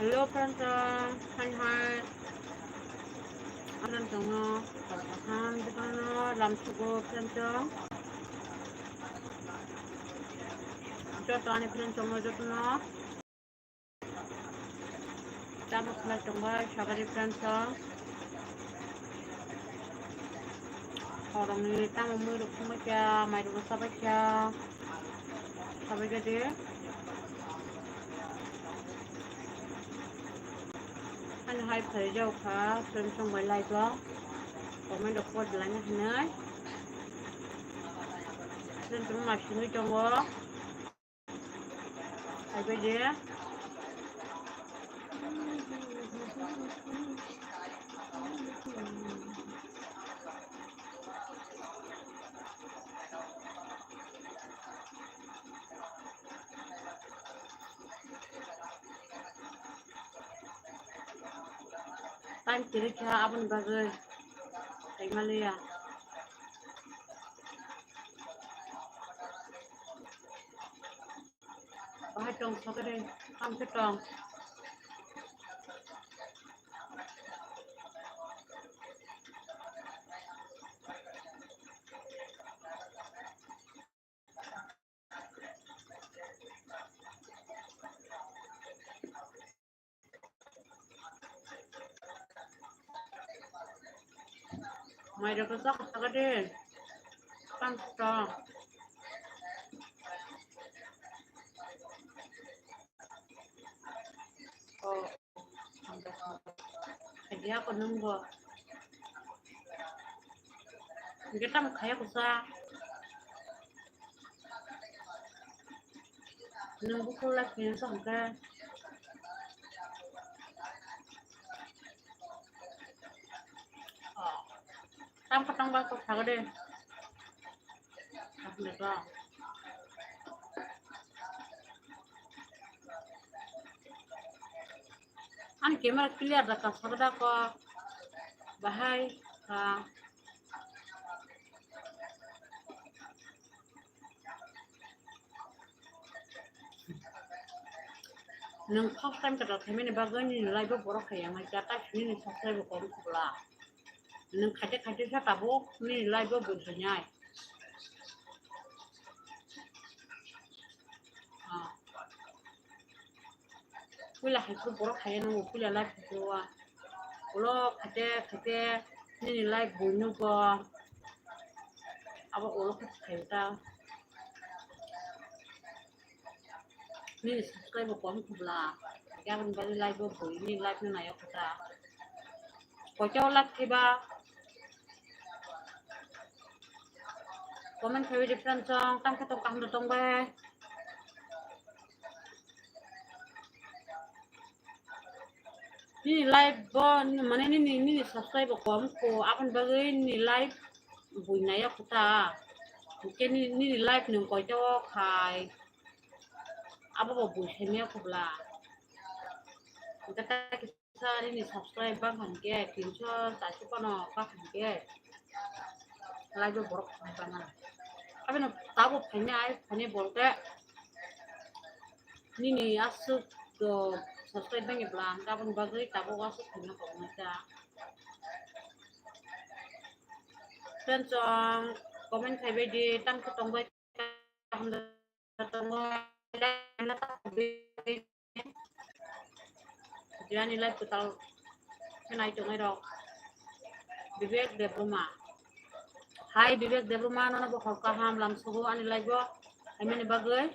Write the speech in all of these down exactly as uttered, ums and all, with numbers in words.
Hello friends, uh, hai hai. Friends, no, ham, no, lam sugo, friends, uh. Joto ani friends, no, joto no. Tamo khna tongbai, sabari friends, uh. Horongni tamo mui rok sumai kha, mai rok sabai kha. Sabai kha de. Ani hai phai jau kha, sum sung bai lai go. Comment rok pod lai na hinai. Sum sung ma simi tongo. Hai bai de. Time kwrwi kha aboni bagwi. Thaima liya. Bahai tong sakhe de, kam khe tong. Mai rok sa kha de. Panch ta. Oh. Khadia ko nung bo. Ge tam khaya kusa. Nung bukhuk lai phiya sa hwnkhe. Oh. Tam kha tong ba kok thago de. Asle to. Ani camera clear da ka sakda ko. Bahai ka. Nwng first time kwtal khaimani bagwi nini live o borok hai yang hai kha, tai nini subscribe bo kom khobla. Nwng khaite khaite sa tabuk nini live o bui khainai. Ah. Puila hai phuru borok khaiya nungo, puila live phuru wa. Ulo khaite khaite nini live bui nugo. Abo ulo khaite khaite ta. Nini subscribe bo kom khobla. Aboni bagwi live bo bui, nini live no naiya kho ta. Koito live khaiba. Comment khaiwi different song, tang khe tong kaham da tong bai. Nini live bo, mane nini, nini subscribe bo kom kho, aboni bagwi nini live bui naiya kho ta. Hwnkhe nini, nini live nwng koito khai. Abo bo bui khaimaya khobla. Hwnkhe ta kisa nini subscribe bang kha hwnkhe, tinso chaiso phano bang kha hwnkhe. Live o borok phai bana. Aboni tabuk phainai, phainai bolte. Nini aswk, uh, subscribe bangya bwla, aboni bagwi tabuk aswk khaina koknai ta. Friends, um, comment khaibai di, tang khe tongbai, tongbai. Jani live kwtal khe nai tongnai rok. Vivek Debbarma. Hai Vivek Debbarma, nono bo hor kaham lam sugo ani live o. Haimani bagwi.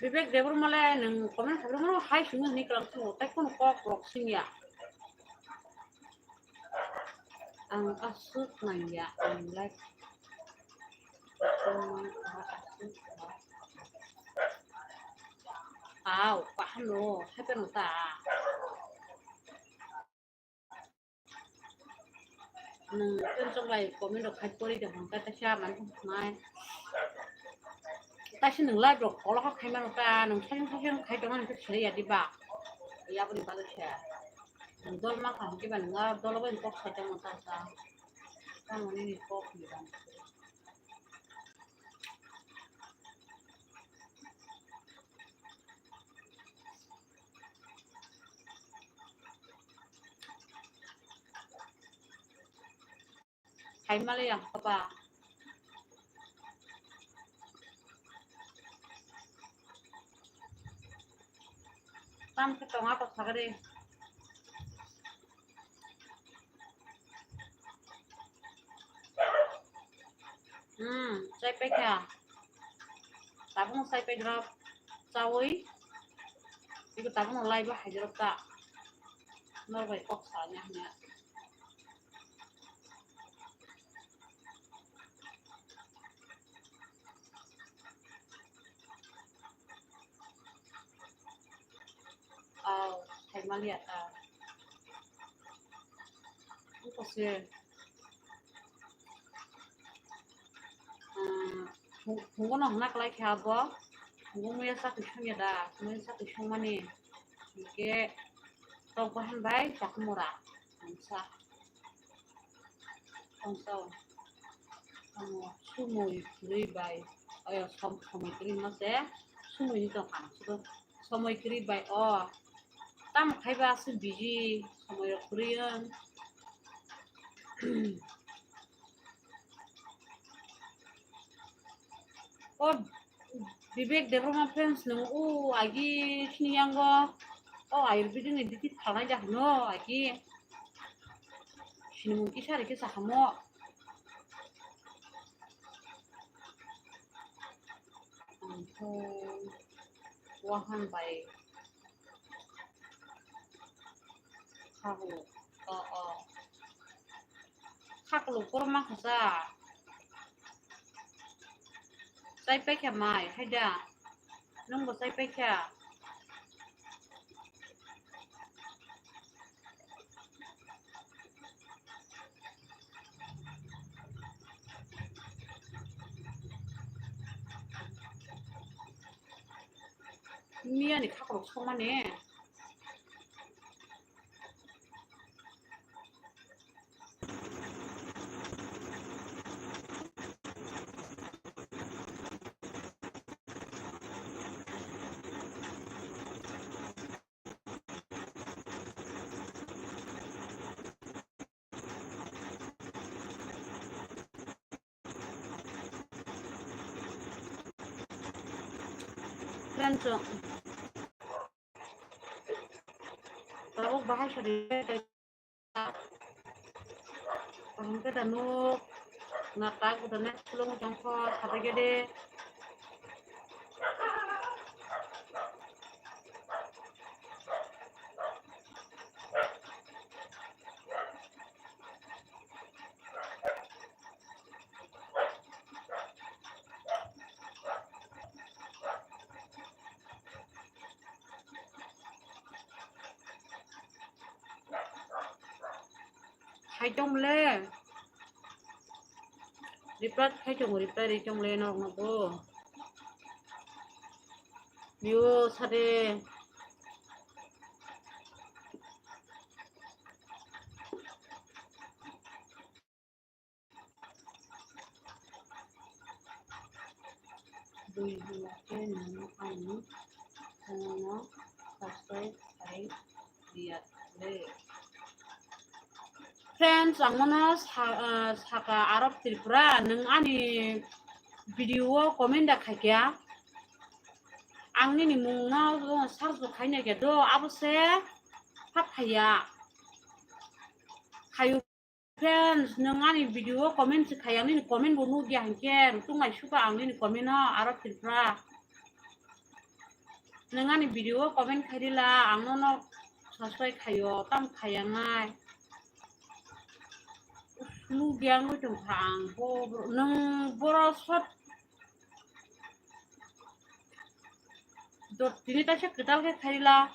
Vivek Debbarma le nwng comment khabrwngmano hai simi hwnwi kwlang sungo, tei kheno kok rok singya. Ang aswk nangya, ang live. Aw, kaham no, happen ta. Nwng tensok bai comment rok khai pori de hwn khe, kaisa manwi hwnai. Kaisa nwng live rok kolo kha khai mano ta, nwng saisong saisong khai tongmani khe siri ya diba? Yaboni bagwi se. Nwng dol ma kha hwnkhe ba nwng a dolo bai kok sai tongma ta sa. Tamo nini kok ni ba. Hai mali yang papa. Tam khe tonga to sagri. Hmm, chai paikha. Tabung chai pai drop chawi. Iku tabung lai ba hai drop ta. Nor bai kok sa nya nya. Aw, hai maliya ta. Ungkose, ah, phung-, phungo no hwna kwlai kha bo. Phungo muya sa twi songya da, muya sa twi songmani. Hwnkhe tok bahan bai chakmura. Mungsa. Tongtao. Tamo sumui kwrwi bai. Oyo som-, somoi kwrwi hwnma se sumui ni tongkha. Somoi kwrwi bai o. Tamo khai ba aswk busy, somoi rok kwrwi wng. O Vivek Debbarma fans nung o agi sini yango o Ayurvedic ni diti phalnai jak no agi sinimung kisa rikhe sakamo. Ang khe wahan bai Khaklo. O, o. Khaklo korma khasa. Chai paikha mai, haida. Nwngbo chai paikha. Miyani khakrok songmani. Friends, tabuk bahai sari. Kaham khe da nuk, na tak bo da next vlog o tong kho, sabai khe de. Hai tong le. Reply khai tong, reply ri tong le norok no bo. Yo sade. Bui hwnba khe nwng ani channel no subscribe khai riyakle. Friends, ang mano sa-, ah, saka Arab Tripura, nwng ani video o comment da khaikya. Ang nini mung no search bo khaina khe do, abo se pha phaiya. Khayu Friends, nwng ani video o comment se khai, ang nini comment bo nukya hinkhe, rutung ai suka ang nini comment no, Arab Tripura. Nwng ani video o comment khai rila, ang nono subscribe khaio, tam khaiya nai. Nukya wngwi tongkha ang, bo, nwng boro short Dot tini taisa kwtal khe khairila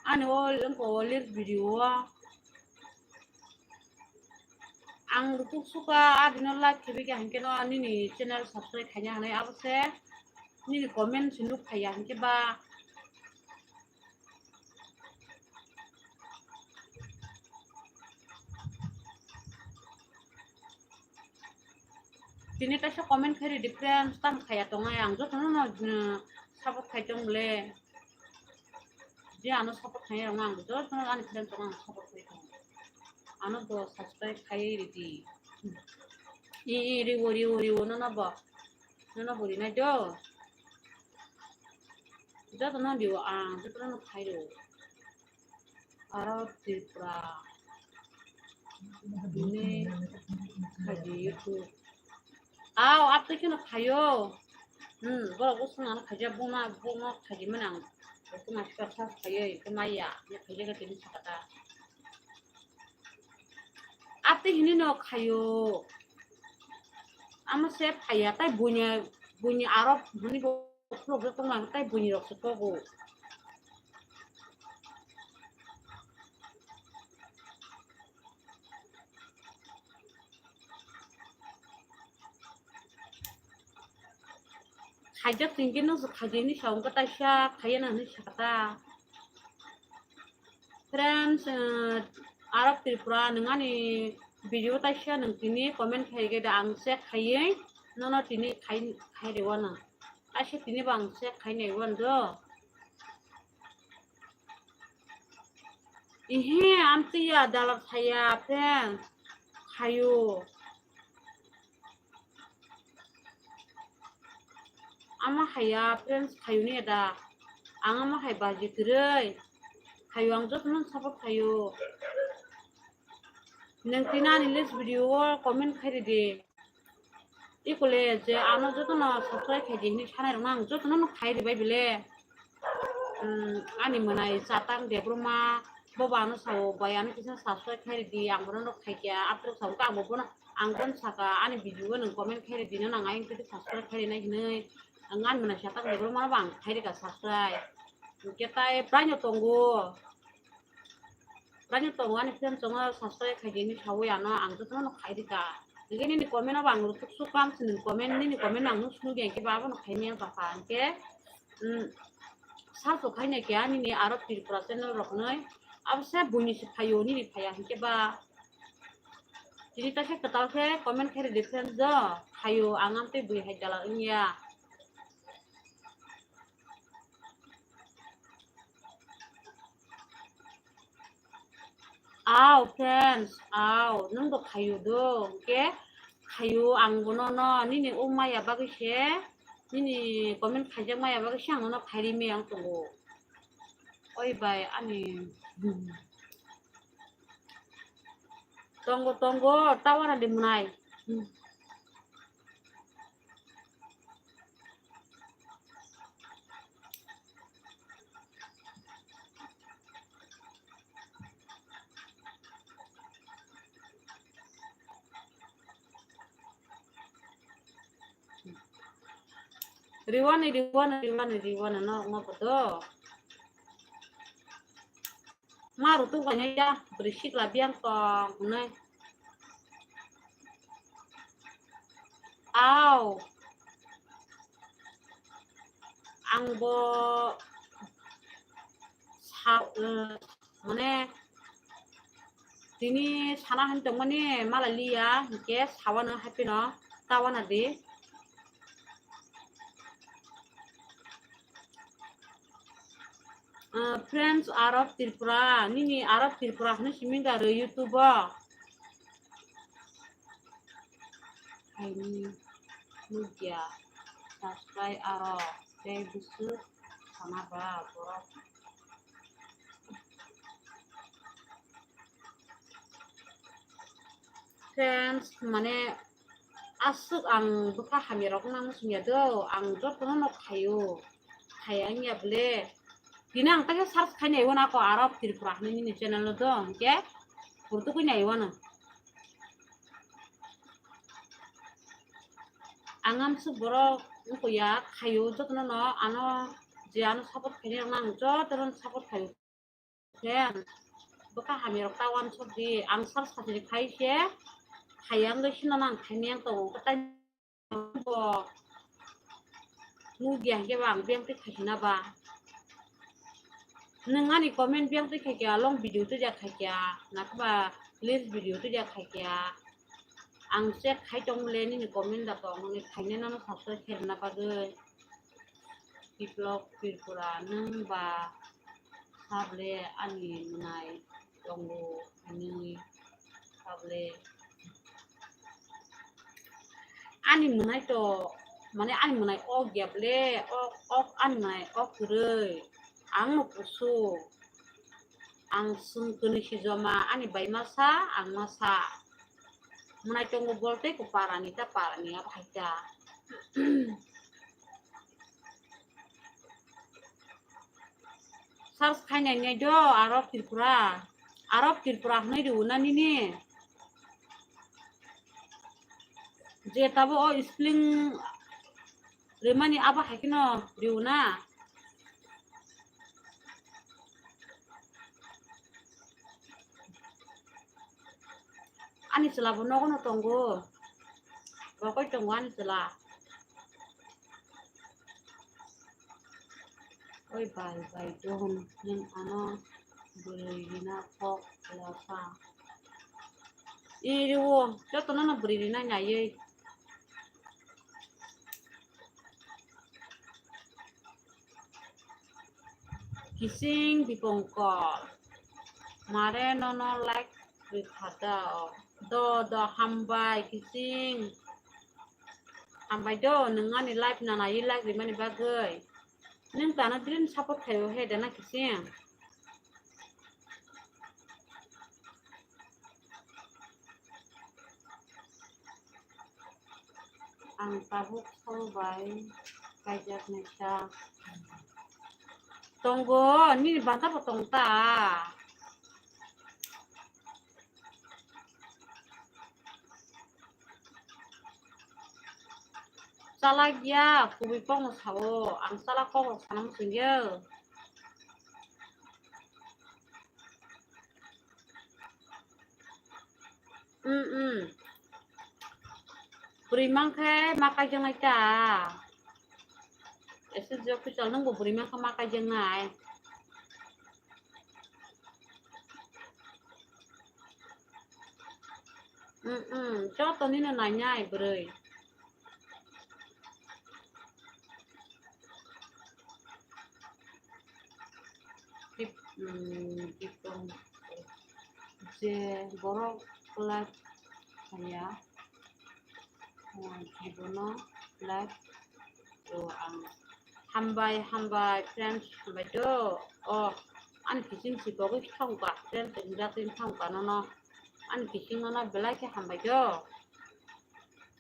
ani o wngkha o latest video o. Ang rutuk suka adino like khebi khe hinkhe no nini channel subscribe khaina hinwi abo se nini comment se nuk phaiya hinkhe ba. Tini kaisa comment khairi di friends, tam khaya tongnai ang jotono no, mm, support khai tong le. Je ano support khai rong ang jotono ani friends ang support khai tong. Ano bo subscribe khai ridi. I, i, riwo, riwo, riwo, nono bo. Nono bo rinai do. Joto no riwo ang, joto no phai rwo. Aro Tripura. Bini khaji YouTube. Aw, aptwi kheno phaio. Hmm, borok bwswk ano khaijak, buma, buma khaji mani ang. Bwswk ma sir sa phaioi, buma ya, ya khaijak tini sakata. Aptwi hini no khaio. Ama se phaiya, tai buini, buini aro hini bo. Ukulok rok tongma tai buini rok se kogo. Khaijak tingke no se khaijak ni sa wngkha taisa khaiya na hinwi sakha ta. Friends, eh, Arab Tripura, nwng ani video taisa nwng tini comment khai khe da ang check khaiwi nono tini khai, khai rwano. Taisa tini bo ang check khai nai wano do. Ihe, amtwi ya dalar saya, friends. Khayo. Ama haya, friends, khayo ni da. Ang ama hai baji kwrwi. Khayo, ang jotono support khayo. Nwng tini ani last video o comment khai ridi. Ikole je ano jotono subscribe khai di hinwi sanai rokno ang jotono no khai ribai bile. Hmm, ani mwnai Chatang Debbarma bobo ano sao, bai ano kisa subscribe khai ridi, ang bono no khai kya, aphuru sao khe ang bo bono, ang bono saka ani video o nwng comment khai ridi, nono ang ayang twi subscribe khai rinai hinwi. Ang ani mwnai Chatang Debbarma no bo ang khai rika subscribe. Hwnkhe tai bwrwi no tongo. Bwrwi no tongo ani friend tongo subscribe khai di hinwi saui ano ang jotono no khai rika. Hwnkhe nini comment o bo ang rutuk suk bam se nini comment, nini comment no ang nuk sunu di hwnkhe bo abono khai maya bwkha hwnkhe, um, search bo khai nai khe nini Arab Tripura channel rok hinwi abo se buini se phaio nini phaiya hwnkhe ba tini ta khe kwtal khe comment khai ridi friends do phaio ang amtwi bui hai dalal wngya. Aw, friends, aw, nwng bo khaio do, hwnkhe khaio ang bono no, nini o maya bagwi se, nini comment khaijak maya bagwi se ang nono khairi maya wng tongo. Oi bai, ani, tongo, tongo, tower ali mwnai. Riwani, riwani, riwani, riwani, no, no, no, no. Ma rutuk bai ya, bwrwi sikla biyang tong hwnwi. Aw. Ang bo sa, eh, mane, tini sana han tongmani mala liya, hwnkhe sawano happy no, tawana di. Ah, friends, Arab Tripura, nini Arab Tripura hwnwi simi da rw YouTube o. Aini nugya subscribe aro tei bwswk sana ba borok. Friends, mane aswk ang bwkha hamya rok nang sungya do, ang jotono no khaio, khaya wngya bwle. Tini ang takhe search khai naiwi nako Arab Tripura hinwi nini channel o do, hwnkhe purtugwi naiwi no. Ang amswk borok wngkha ya khaio jotono no, ano je ano support khainai rok no ang jotono support khaio. Khe bwkha hamya rok ta wansuk di, ang sal satri khai se, hai ang doi sino nang khai miyang tongo, kwtai bo nugya hwnkhe ba ang biyang twi khai khina ba. Nwng ani comment biyang twi khai kya, long video twi ja khai kya, nakhe ba reels video twi ja khai kya. Ang check khai tong le nini comment da tong hwnwi khainai nono subscribe khairwna bagwi. Biplop Tripura, nwng ba sable ani mwnai tongo hinwi sable. Ani mwnai to, mane ani mwnai ok ya ble, ok, ok, ani mwnai ok kwrwi. Ang no kusu. Ang sung kwnwi si joma, ani bai ma sa, ang ma sa. Mwnai tongo bolte ko parani ta, parani abo hai ta. Search khainai nai do, Arab Tripura. Arab Tripura hwnwi rw na nini. Je tabo o spelling rwmani abo hai kheno rw na. Ani chwla bo nogo no tongo. Bo koi tongo ani chwla? Oi bai bai don, nwng ano bwrwi rina kok lasa. I rw, joto no no bwrwi rina naiwi. Kising Dipongkor. Mare nono like rikha da. Do, do, hambai, Kising. Hambai do, nwng ani live nana i like rimani bagwi. Nwng tano dream support khaio he dana Kising. Ang tabuk sal bai kaijak naisa. Tongo, nini banta bo tong ta. Chalak ya, kubui kok no sao. Ang chalak kok rok sana muchung ya. Mm, mm. Bwrwi mankhe ma kaijaknai ta. S S G official nwngbo bwrwi mankhe ma kaijaknai. Mm, mm. Joto nino nainai bwrwi. Tip-, mm, tipong je borok live khaya, ah, jibono live o ang. Hambai, hambai, friends, hambai do. Oh, ani kiching si bogwi thangkha, friends, jatwi thangkha nono. Ani kiching nono belai khe hambai do.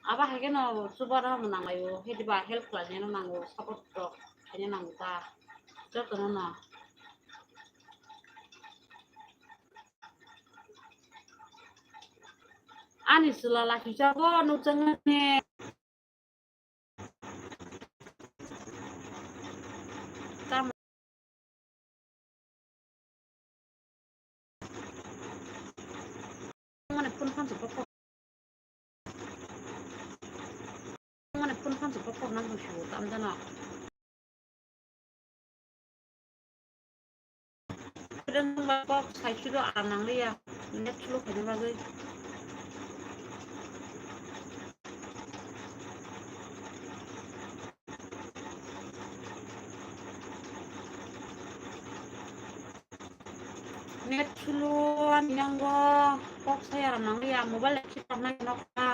Abo hai kheno chubar rok nanglai o, hediba help khlaina nango, support rok khaina nango ta, jotono no. Ani chwla lachijago, nukjaknai. Mane phone phan se kokor. Mane phone phan se kokor nang bo sibo tam jana. Kok sai sudo aram nang liya. Net slow khaina bagwi. Net slow ani nango, kok saya rok nang ya, mobile lai khe tong nai nokha.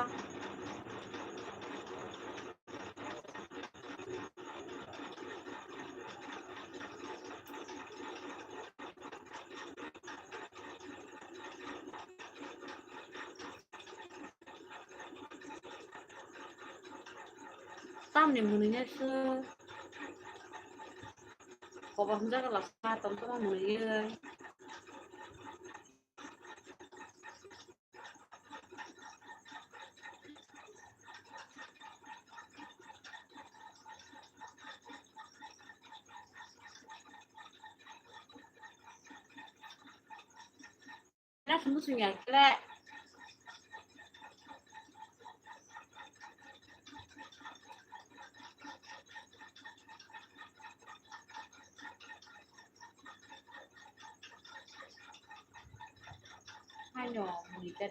Tamni mwnwi nai sw. Kobo hwnjak lasa tong tongma mwnwi. Kira sungguh sungguh ya, kira. Haino, mui ta.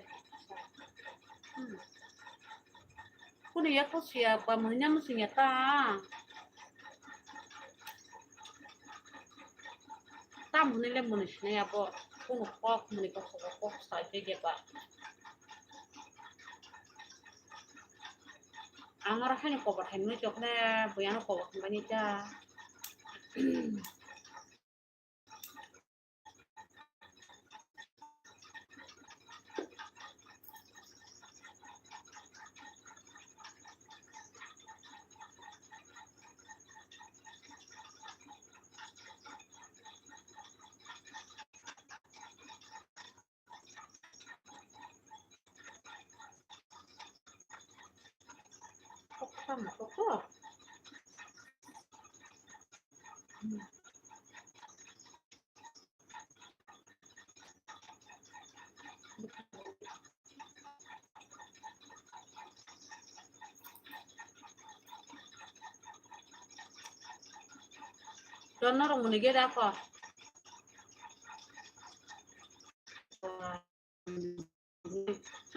Hmm. Kunu ya ko siya ba mui na musunya ta. Tam hwnwi le mwnwi sinai abo. Kunu kok mwnwi kok kok kok sai tei de ba. Ang oro haino kobo thaimani tokle, bui ano kobo thaimani ta. Dono rok muni geda ko.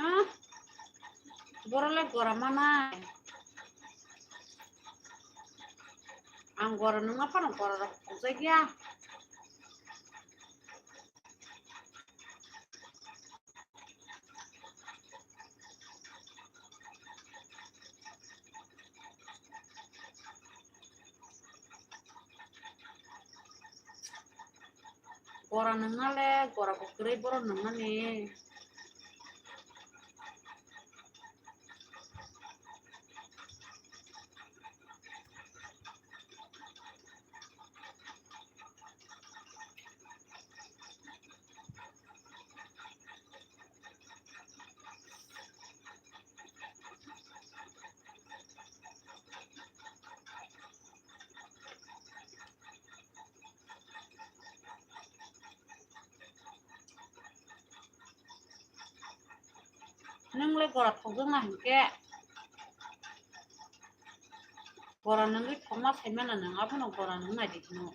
Ah, borok le gora manai. Ang gora nungma phano gora rok khukjagya. Gora nungna le, gora bo kwrwi borok nungmani. Nwng le gora thokjakna hinkhe, gora nwngwi thokma saimano nwng, abono gora nwng naidi hino.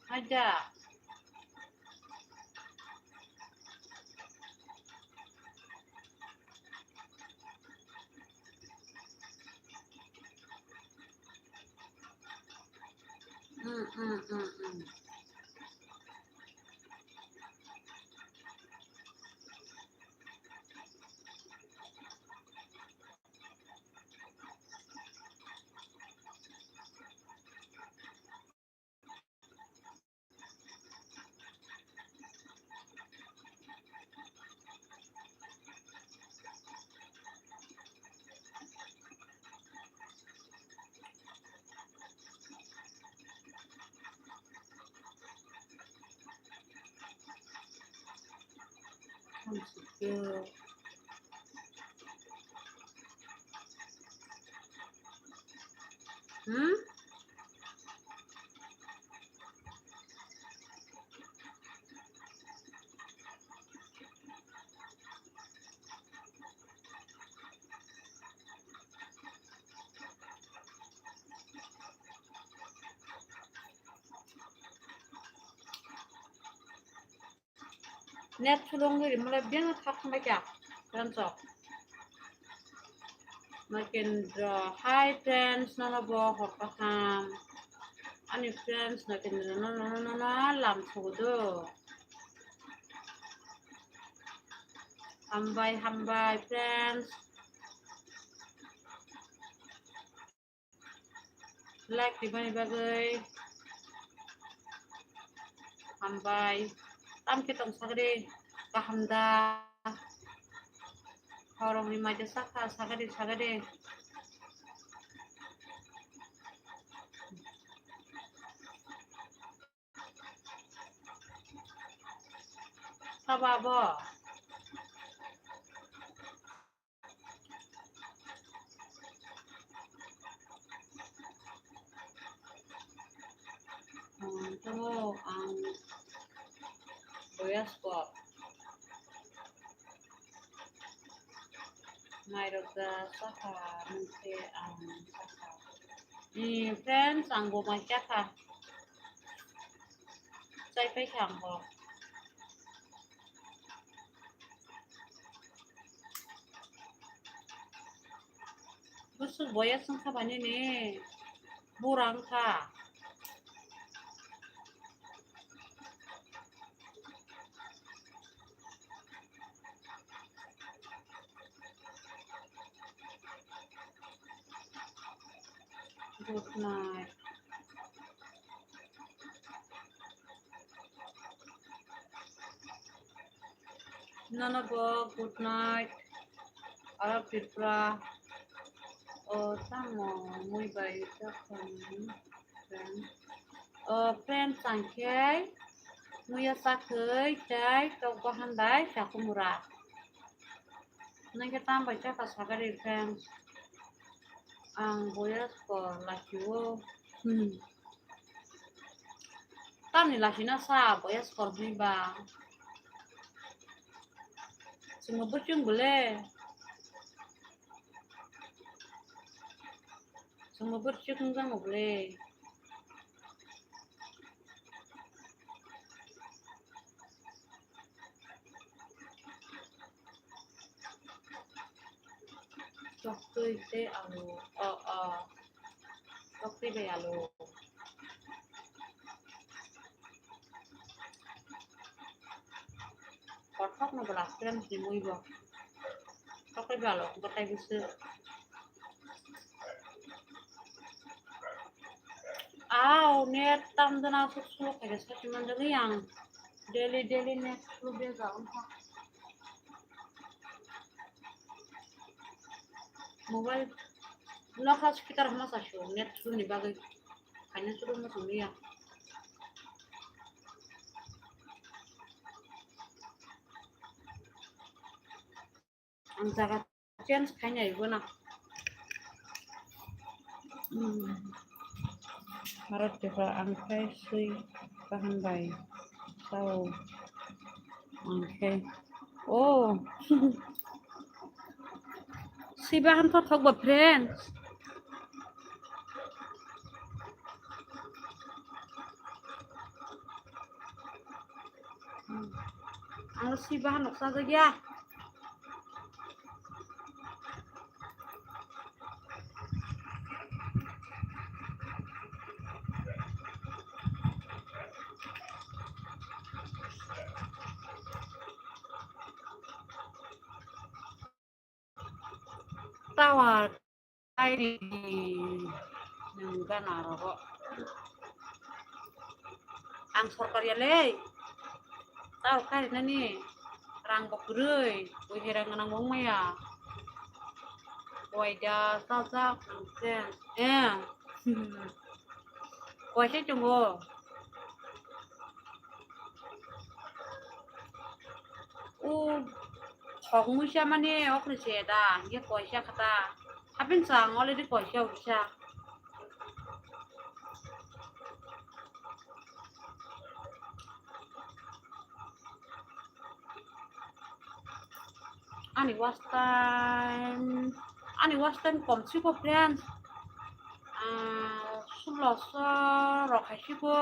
Haida. Mm, mm, mm, mm. Hmm? Net phulung ri mole beng thak thang kya. Friends of Nakendra. Hi friends, nono bo hor kaham. Ani friends Nakendra no no no no no lam sugudo. Hambai hambai friends. Like ribani bagwi hambai. Tamkhe tong sagri kaham da. Horongni maida sakha sagri sagri. Sabo abo. Hmm, tamo ang boyas ko. Mairok da sakha, mungse ang sakha. Ni friends, ang bo mai chakha. Chai pai kha ang bo. Bwswk boya swngkha ba nini? Bura wngkha. Good night. Nono bo good night. Aro Tripura. O tamo mui bai jakhani friend. O friend changkhe muya chakhwi tei tok bahan bai chakhumura. Nangkhe tam bai chakha sagari friend. Ang boya skor lakio. Hmm. Tamni lachina sa boya skor hwnwi ba. Chwngno bwrwchwng bole. Chwngno bwrwchwng wngjakno bole. Toktwi tei alu. O, o. Toktwi bai alu. Kothok no bwla friends ni mui bo. Toktwi bai alu, bwtai bwswk. Aw, net tam jana suk suk khaikhe sati manjak yang. Daily, daily net suk bejak wngkha. Mobile nokha speaker hama sa sio, net suru ni bagwi. Khaina suru ma sung ya. Ang jaga change khainai bono. Hmm. Bharat Tripura ang khai sui bahan bai sao ang khai. Oh. Sui bahan to thok ba friends. Ang si bahan noksa jagya. Tower kairi di nwng gana rogo. Ang sorkar ya le. Tower kairi nani rang bo kwrwi, bui hai rang gwnang bo wng maya. Waida sajak ang se. Eh. Waisa chungo. O thok muisa mani okni se da, hingke koisa kha ta. Hapin sa ang already koisa usa. Ani watch time, ani watch time kom siko friends. Ah, suloso rok hai siko.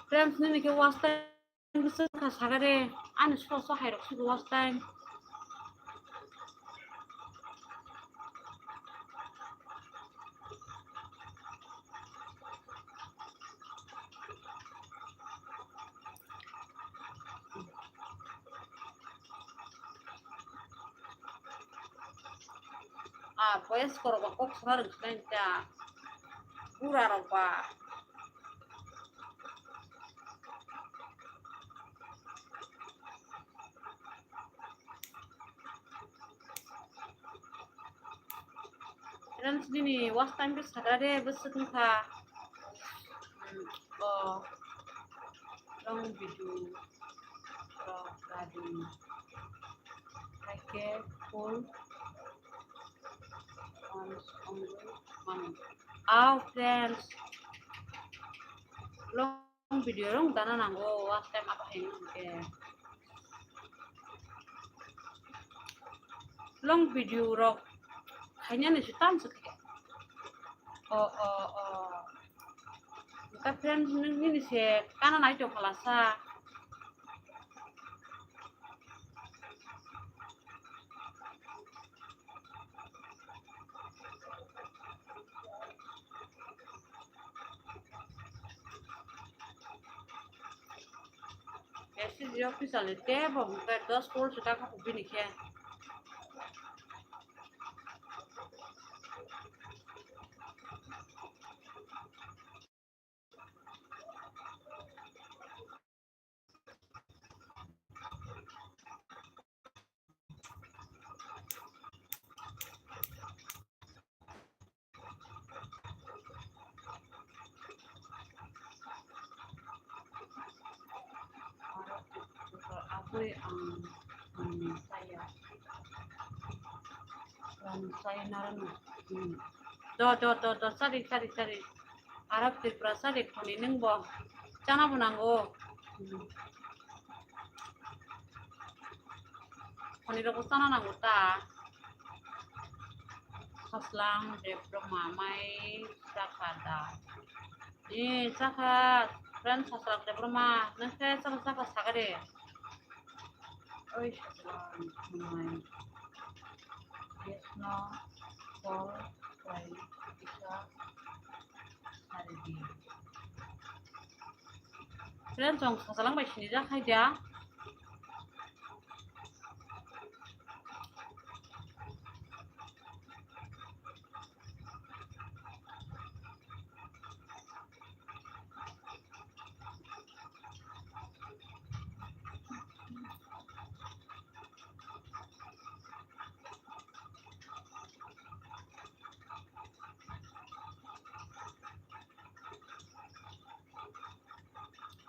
Friends, nini khe watch time bwswk kha sagare, ani suloso hai rok siko watch time. Ah, boyes korok ba kok sana rwngsinai ta. Bura rok ba. Friends, nini watch time khe sakra de, bwswk wngkha. Hmm, o long video rok gari hai khe full ones only money. Aw, friends, long video rok dana nango, watch time apa hai wngkhe. Long video rok khainani se tam se khe. O, o, o. Ka friend nini se kana nai to khala sa. S C G official ni tebo hwnkhe dos crore se taka kubini khe. Aboni ang, ang saya, ang saya narano. Hmm. Do, do, do, do, sari, sari, sari. Arab Tripura sari khoni nung bo. Chana bo nango. Hmm. Khoni rok bo chana nango ta. Khaslang Debbarma mai chakha da. Ee, chakha, friend Khaslang Debbarma, nung khe chakha chakha sakha de. Oi, Khaslang mai. Yes, no, call, try, isa, sari di. Friend chong Khaslang bai sinijak hai dia.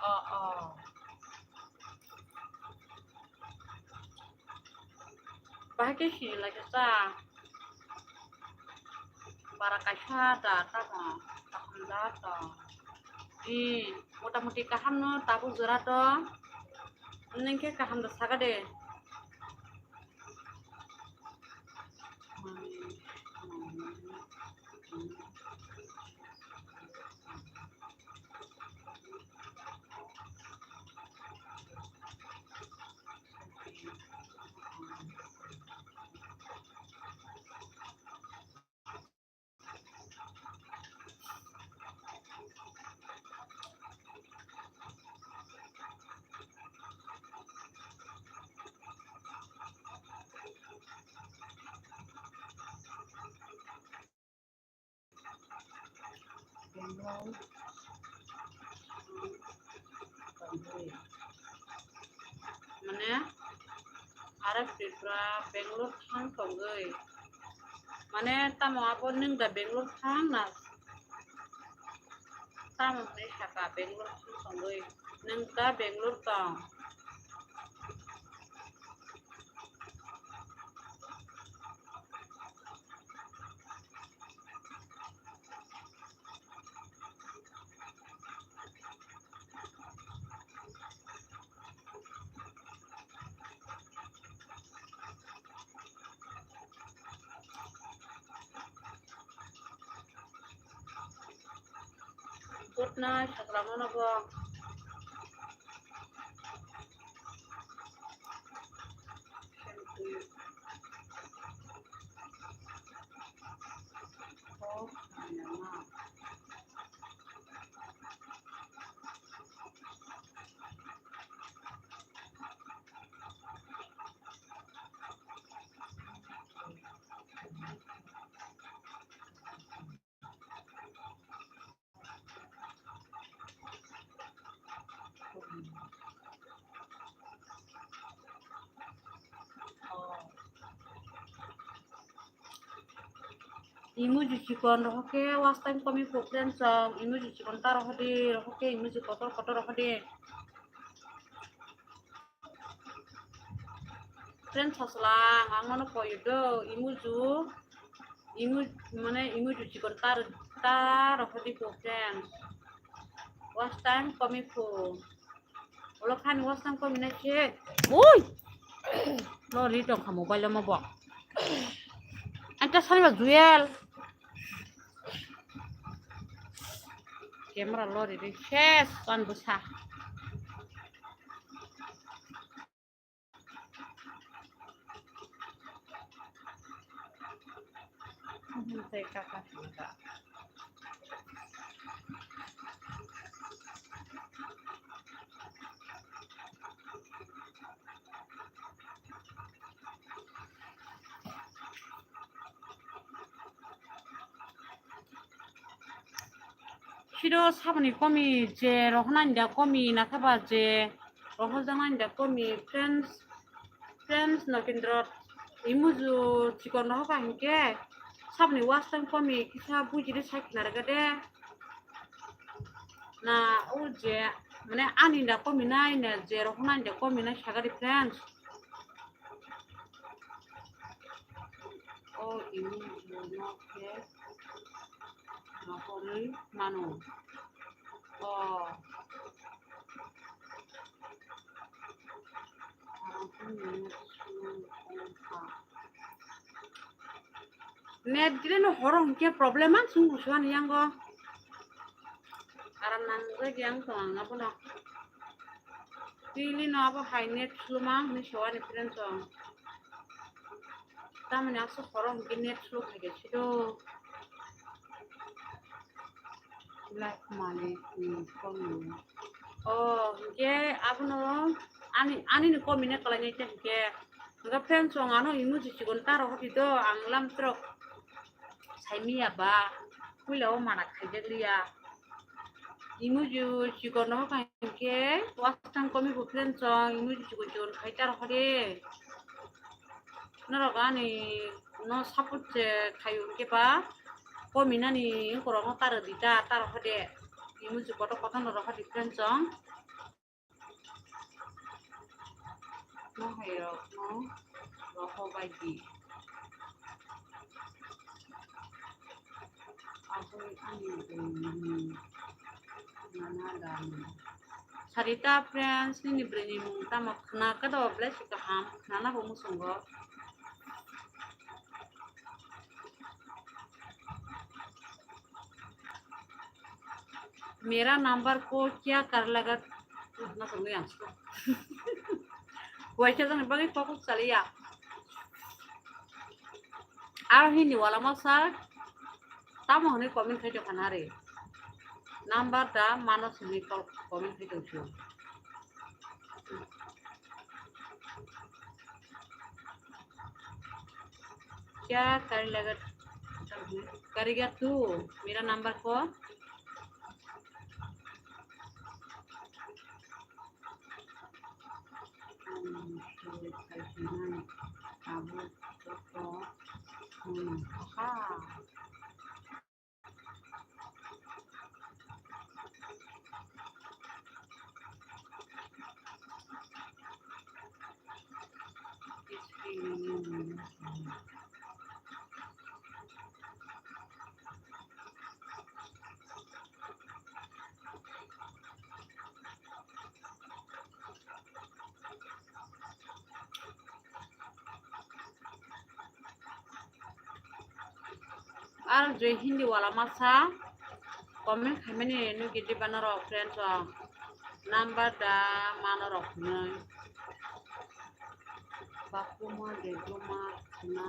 Oh, oh. Bahai khe sini lai khe cha. Bara kaisa da tamo kaham da to. Ee, mota moti kaham no tabuk jora to. Nung khe kaham da saka de. Mane, Arab Tripura Bangalore thang tongwi. Mane, tamo abo nwng da Bangalore thang na? Tamo hwnwi saka Bangalore thang tongwi. Nwng da Bangalore tong? Good night, saklama no bo. Emoji chikon rohor khe watch time komi problem chong, emoji chikon ta rohor di, rohor khe emoji kotor kotor rohor di. Friend Saslang, ang nono koyo do, emoji, emoji, mane emoji chikon ta, ta rohor di ko friend. Watch time komi ko. Ulo khan watch time komi na che. Oi! Lori tong kha mobile mo bo. Anta sani ba Jewel. Camera lori de ses kan busa. Tei kaka hinka. Siro saboni komi je rohornani da komi nakhaba je rohorjaknani da komi friends, friends no kindro imuju chikon rohoka hinkhe saboni watch time komi kisa bujidi sai khnarwkha de. Na o je mane ani da komi nai na je rohornani da komi nai sagadi friends. O imuju no khe rohorwi mano. O. Net gre no horo hinkhe problem ang sung busuani yango. Aram nangjak yang tong ang abono. Tili no abo hai net slow ma hinwi sewani friend tong. Tamoni aswk horo hinkhe net slow khaikhe sido. Life malik ni komi. O, hinkhe abono ani, ani ni komi ne kwlainai ta hinkhe. Hinkhe friend song ano emoji chikon ta rohordi do, ang lam trok saimiya ba, puila o mana khaijak liya. Emoji chikon rohor kha hinkhe, watch time komi bo friend song, emoji chikon chikon khai ta rohordi. Norok ani no support se khaio hinkhe ba komi nani wngkorok no taro di ta, taro hode emoji kotor kotor no rohor di friend song. No hai rok no roho bai di. Aboni ani bwrwi ni mung nana da ni. Sarita friends, nini bwrwi ni mung tamo khna kado belai si kaham khnana bo muchungo. Mera number ko kya kar laga? Waisa jani bagwi kokok chaliya. Aro Hindi wala masa tamo hwnwi comment khai tongkha nari. Number da mano simi comment khai tongphio. Kya kar laga, kariga tu, mera number ko. Aro je Hindi wala masa comment khaimani nugi diba norok friends o number da mano rok hwnwi. Bakuma dejuma khna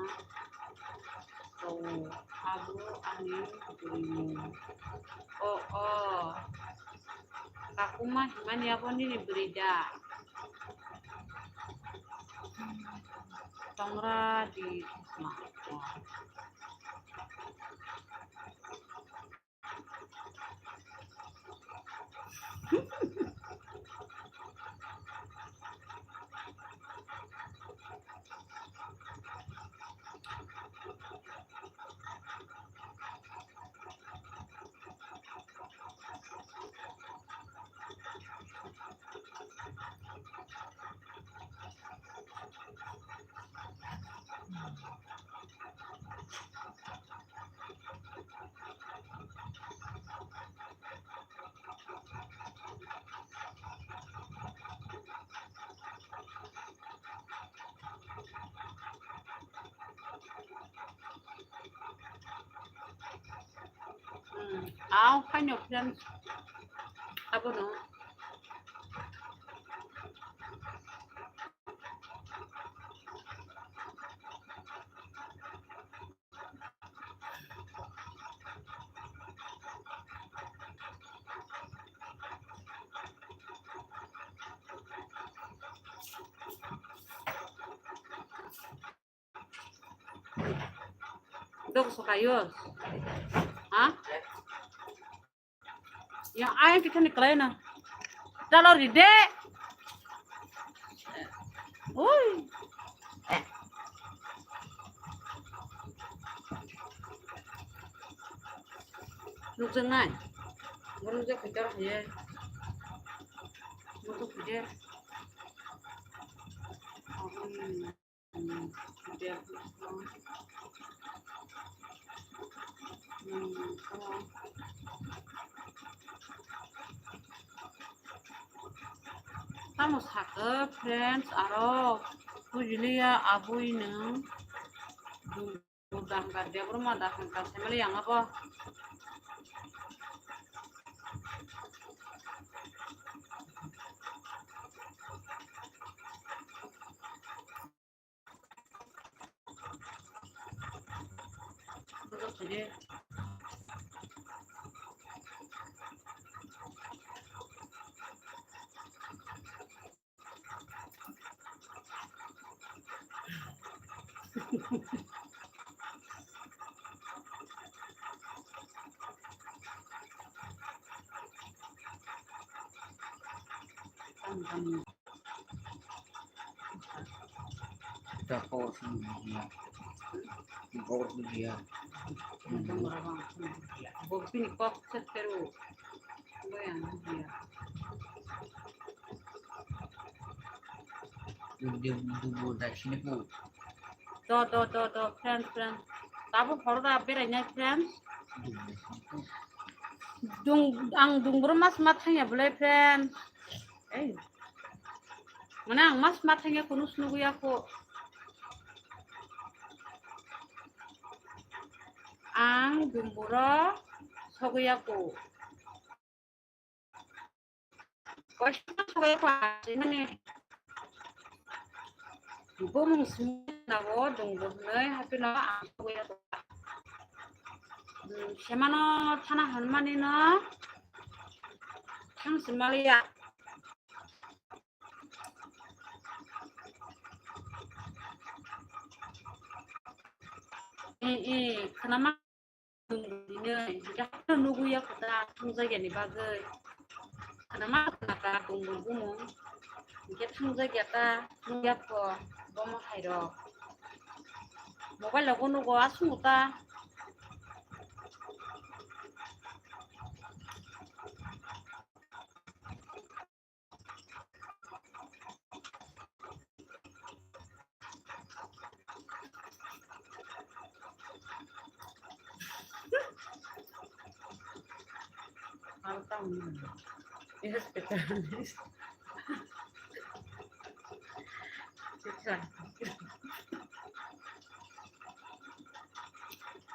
tongo abo ani bwrwini. O o. Kakuma himani abo nini bwrwi da? Tongra di ma. Hmm, aw, haino friends, abono. Dok sokayo. Ha? Ya, ayang kita ni kelai na. Dalo ride. Oi. Nukjak nai. Bo nukjak khe taro haye. Nukjak khe. Tamo sakhe friends aro bujiliya abui nwng dum dum dahangkar debor ma dahangkar family yang abo. Ita kok sini dia. Kok sini dia. Bok sini kok seteru. Bo yang dia. Dia dulu dari sini, Bu. Do, do, do, do, friend, friend. Tabuk horo da berai nai, friend. Dung, ang dungboro mas ma thangya bolai, friend. Ei. Mane ang mas ma thangya kunu snuguya ko. Ang dungboro soguya ko. Koisa soguya ko mane. Bumung simi na bo dungbo hwnwi happy no ang soguya ko. Hmm, semano thana hwnmani no thang simaliya. Eh, eh, khwnama dungbo hwnwi, hwnkhe haphano nuguya kho ta thangjakya ni bagwi. Khwnama khwnaka dungbo bumung, hwnkhe thangjakya ta nukya kho bomo hai rok. Mobile rogo nugo aswk ta.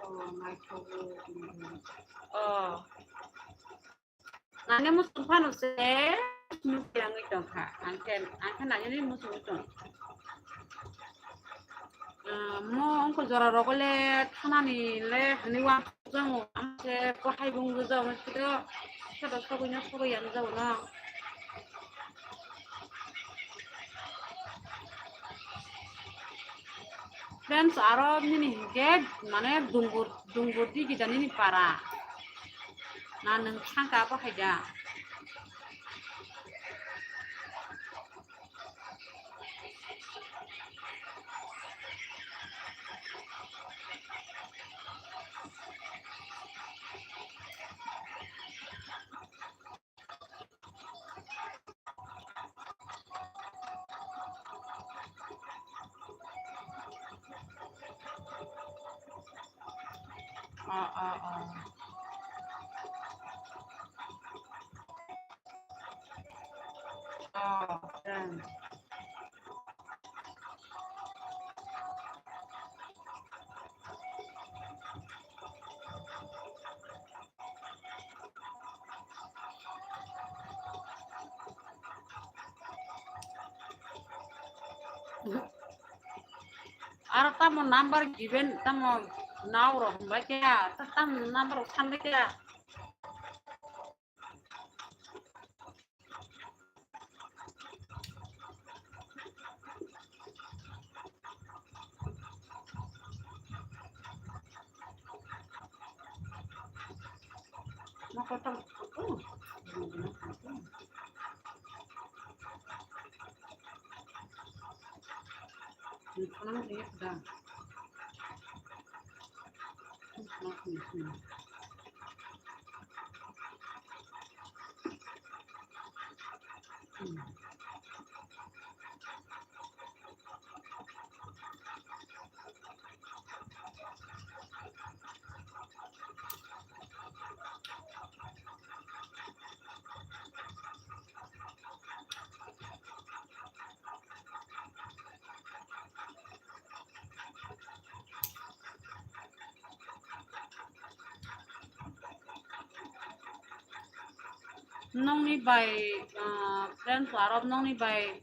Oh, my God. Oh. Nani muchung phano se nukya wngwi tongkha. Angkhe, angkhe nani muchungwi tong. Ah, mo ongko jora rogo le thanani le hwnwi uansukjak, angkhe bo hai bo wngjakgo, hwnkhe to sodo sogwi no sogwi ya wngjakgo no. Friends, aro nini hinkhe mane dungur, dungur di gita nini para. Na nwng thangka abo hai da? Ah, ah, ah. Ah, friend. Aro tamo number given, tamo nao rok hwnbai khe, ta-, tamo number rok sanbai khe. Nongni bai, ah, friends, aro nongni bai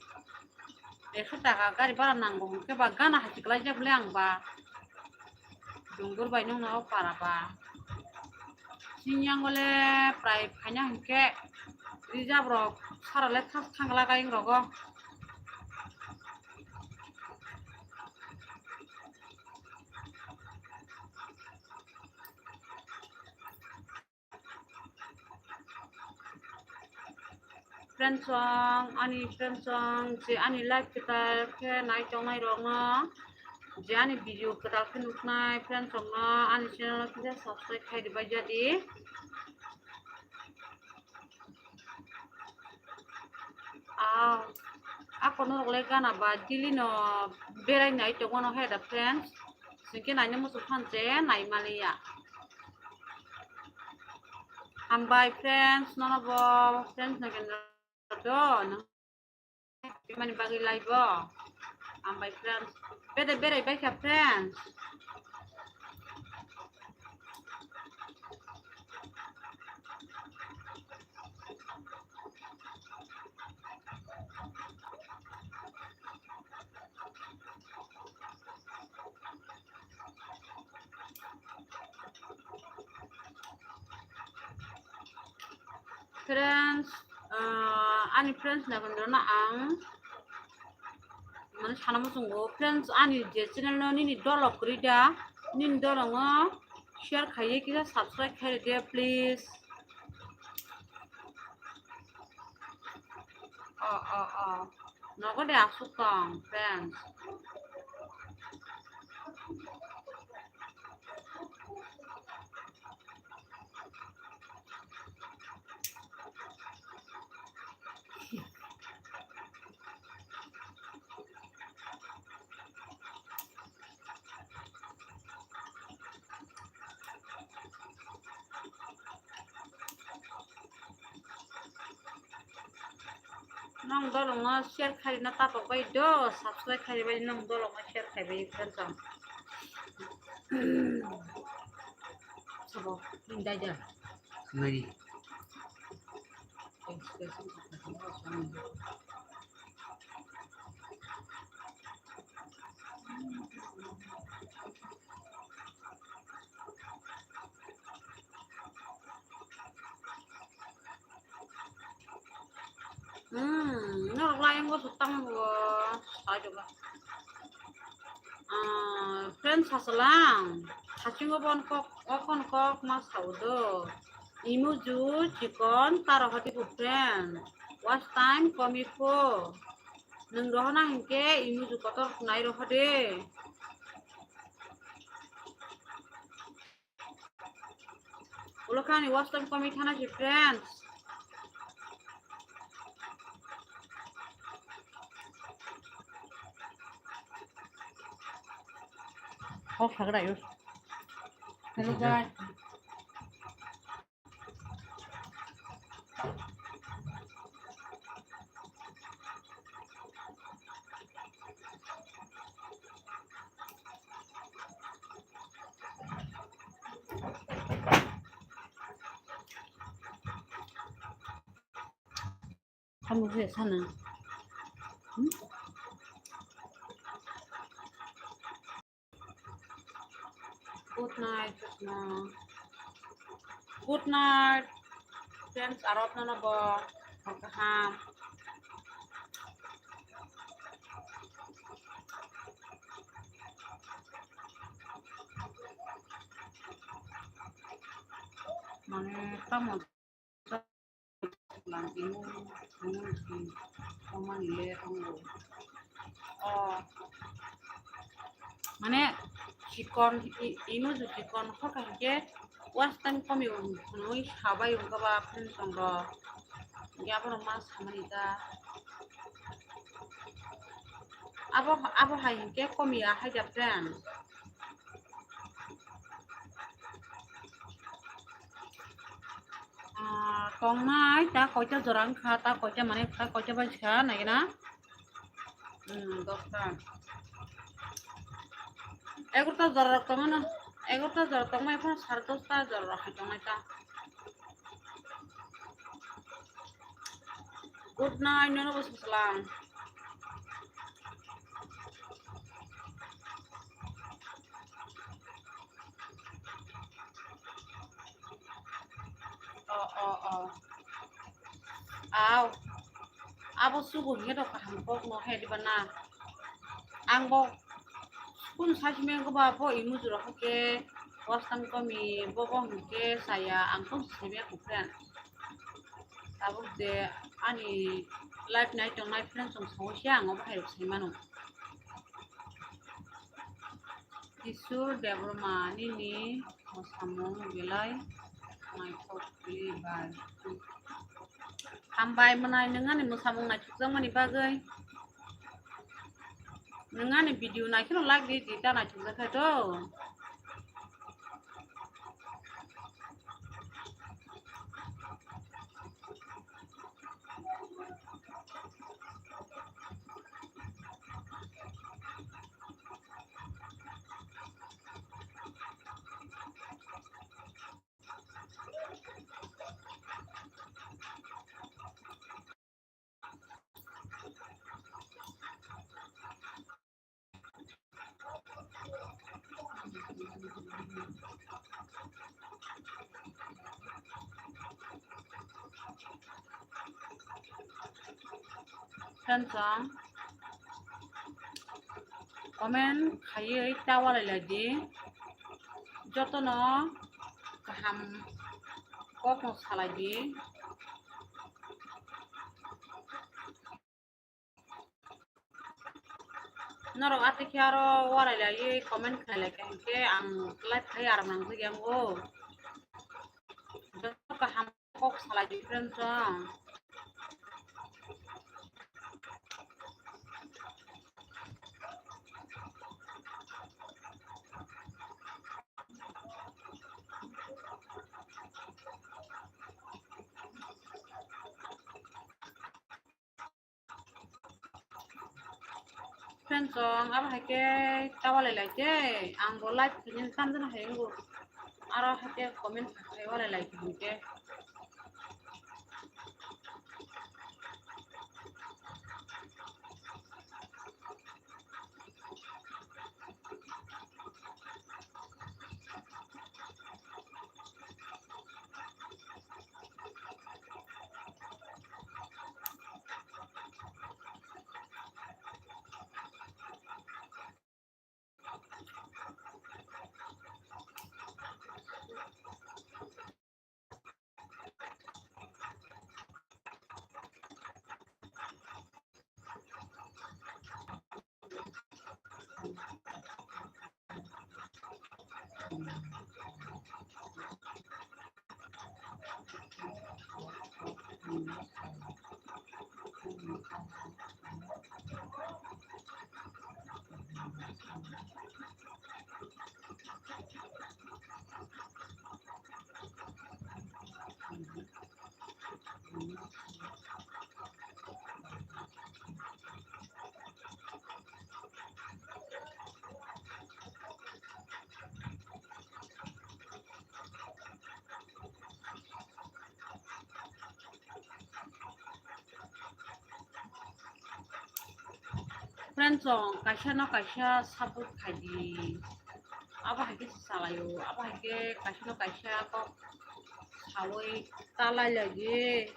ekso taka gari bhara nango hwnkhe ba gana hai kwlaijak le ang ba. Dungur bai nongno o para ba. Sini yang le prai phaina hwnkhe reserve rok sara le thas thangla gayeng rogo. Friends song, ani friends song, je ani live kwtal khe nai tongnai rokno, je ani video kwtal khe nuknai friends song no ani channel o kisa subscribe khai ribai jadi. Ah, ako norok le gana ba Delhi no berai nai tongo no he da friends. Singke naina muchung phan je nai maliya. Hambai friends, nono bo friends na kendra do, nang mani bagwi lai bo. Hambai friends, bede berai bai kha friends. Friends, ah, ani friends nagonrona ang mane sana muchungo, friends, ani je channel no nini dolok kwrwi da, nini dolongo share khaiwi kisa subscribe khai rwdi, please. Oh, oh, oh. Nogo de asuk tong, friends. Nong dolongno share khairina tapok bai do, subscribe khairi bai nong dolongno share khaibai friends ang. Sabo, nini dai da. Nini. Hmm, norok layango sutang bo. Ajoba. Ah, friends, sasalang. Hachingo bon kok, okon kok mas saudo. Imuju chikon taro hati bu friend. Watch time komi po. Nung rohona hingke imuju kotor nai rohode. Ulo kani watch time komi thana si friends. Hok thagra yus. Hello guys. Kamu je sana. Hmm? Good night, Krishna. Good night, friends. Arok nono bo kaham. Mane tamo lang imo imo tomani le tongo. O mane chikon i- imo ju chikon hoka hingke was time komi hwnwi sabai wngkha ba friend tong rok. Hingke abono ma samani ta. Abo abo hai hingke komi ya hai da friend. Ah, tongnai ta koita jora wngkha, ta koita mane ta koita bai kha naina. Hmm, dosta. Egarota jora rok tongmano, egarota jora tongmai phano sare dosta jora rok hai tongnai ta. Good night, nono bo salam. O, o, o. Aw. Abo sugo hingke rok kaham kok no hai diba na. Ang bo kun sai simi wngkha ba bo imo jora hwnkhe was tang komi bo bo hwnkhe saya ang kun simi wngkha friend. Tabuk je ani live nai tongnai friend chong sawi se ang obo hai rok sai mano. Jisu Debbarma nini mwsamung belai naithok khe bai. Hambai mwnai nwng ani mwsamung naithokjakmani bagwi. Nwng ani video naikheno like di, di ta naithokjak khe to. Friends, comment khaiwi ta walai lai di. Jotono kaham kokno salai di. Norok atikhe aro walai laiwi comment khlai lai kha hinkhe ang live khai aram nang jagwi ango. Joto kaham kok salai di friends rok. Friends rok, abo hai khe ta walai lai khe, ang bo live khainani tamjani hai wngo. Aro hai khe comment khai walai lai khe hwn khe. Friends rok, kaisa no kaisa support khai di. Abo hai khe se chalaio, abo hai khe kaisa no kaisa kok sawi ta lai lai di.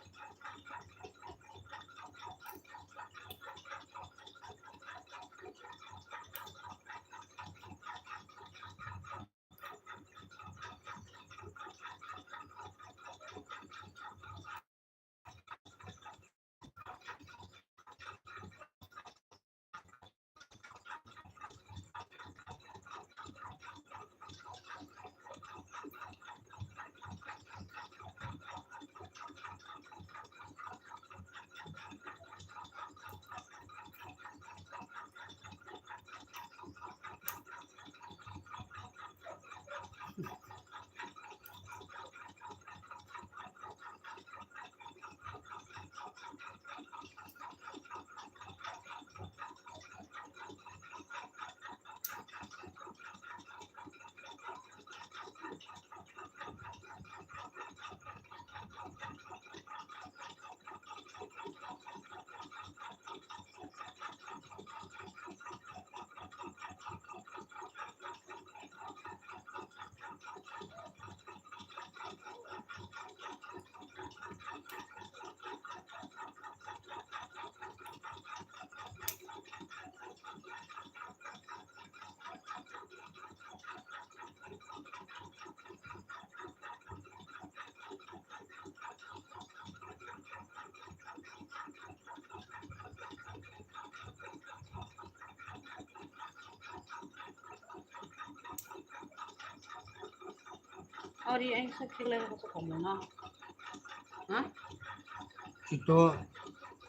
Ri, ai, sa khilai ko sa komo na. Ha? Ito.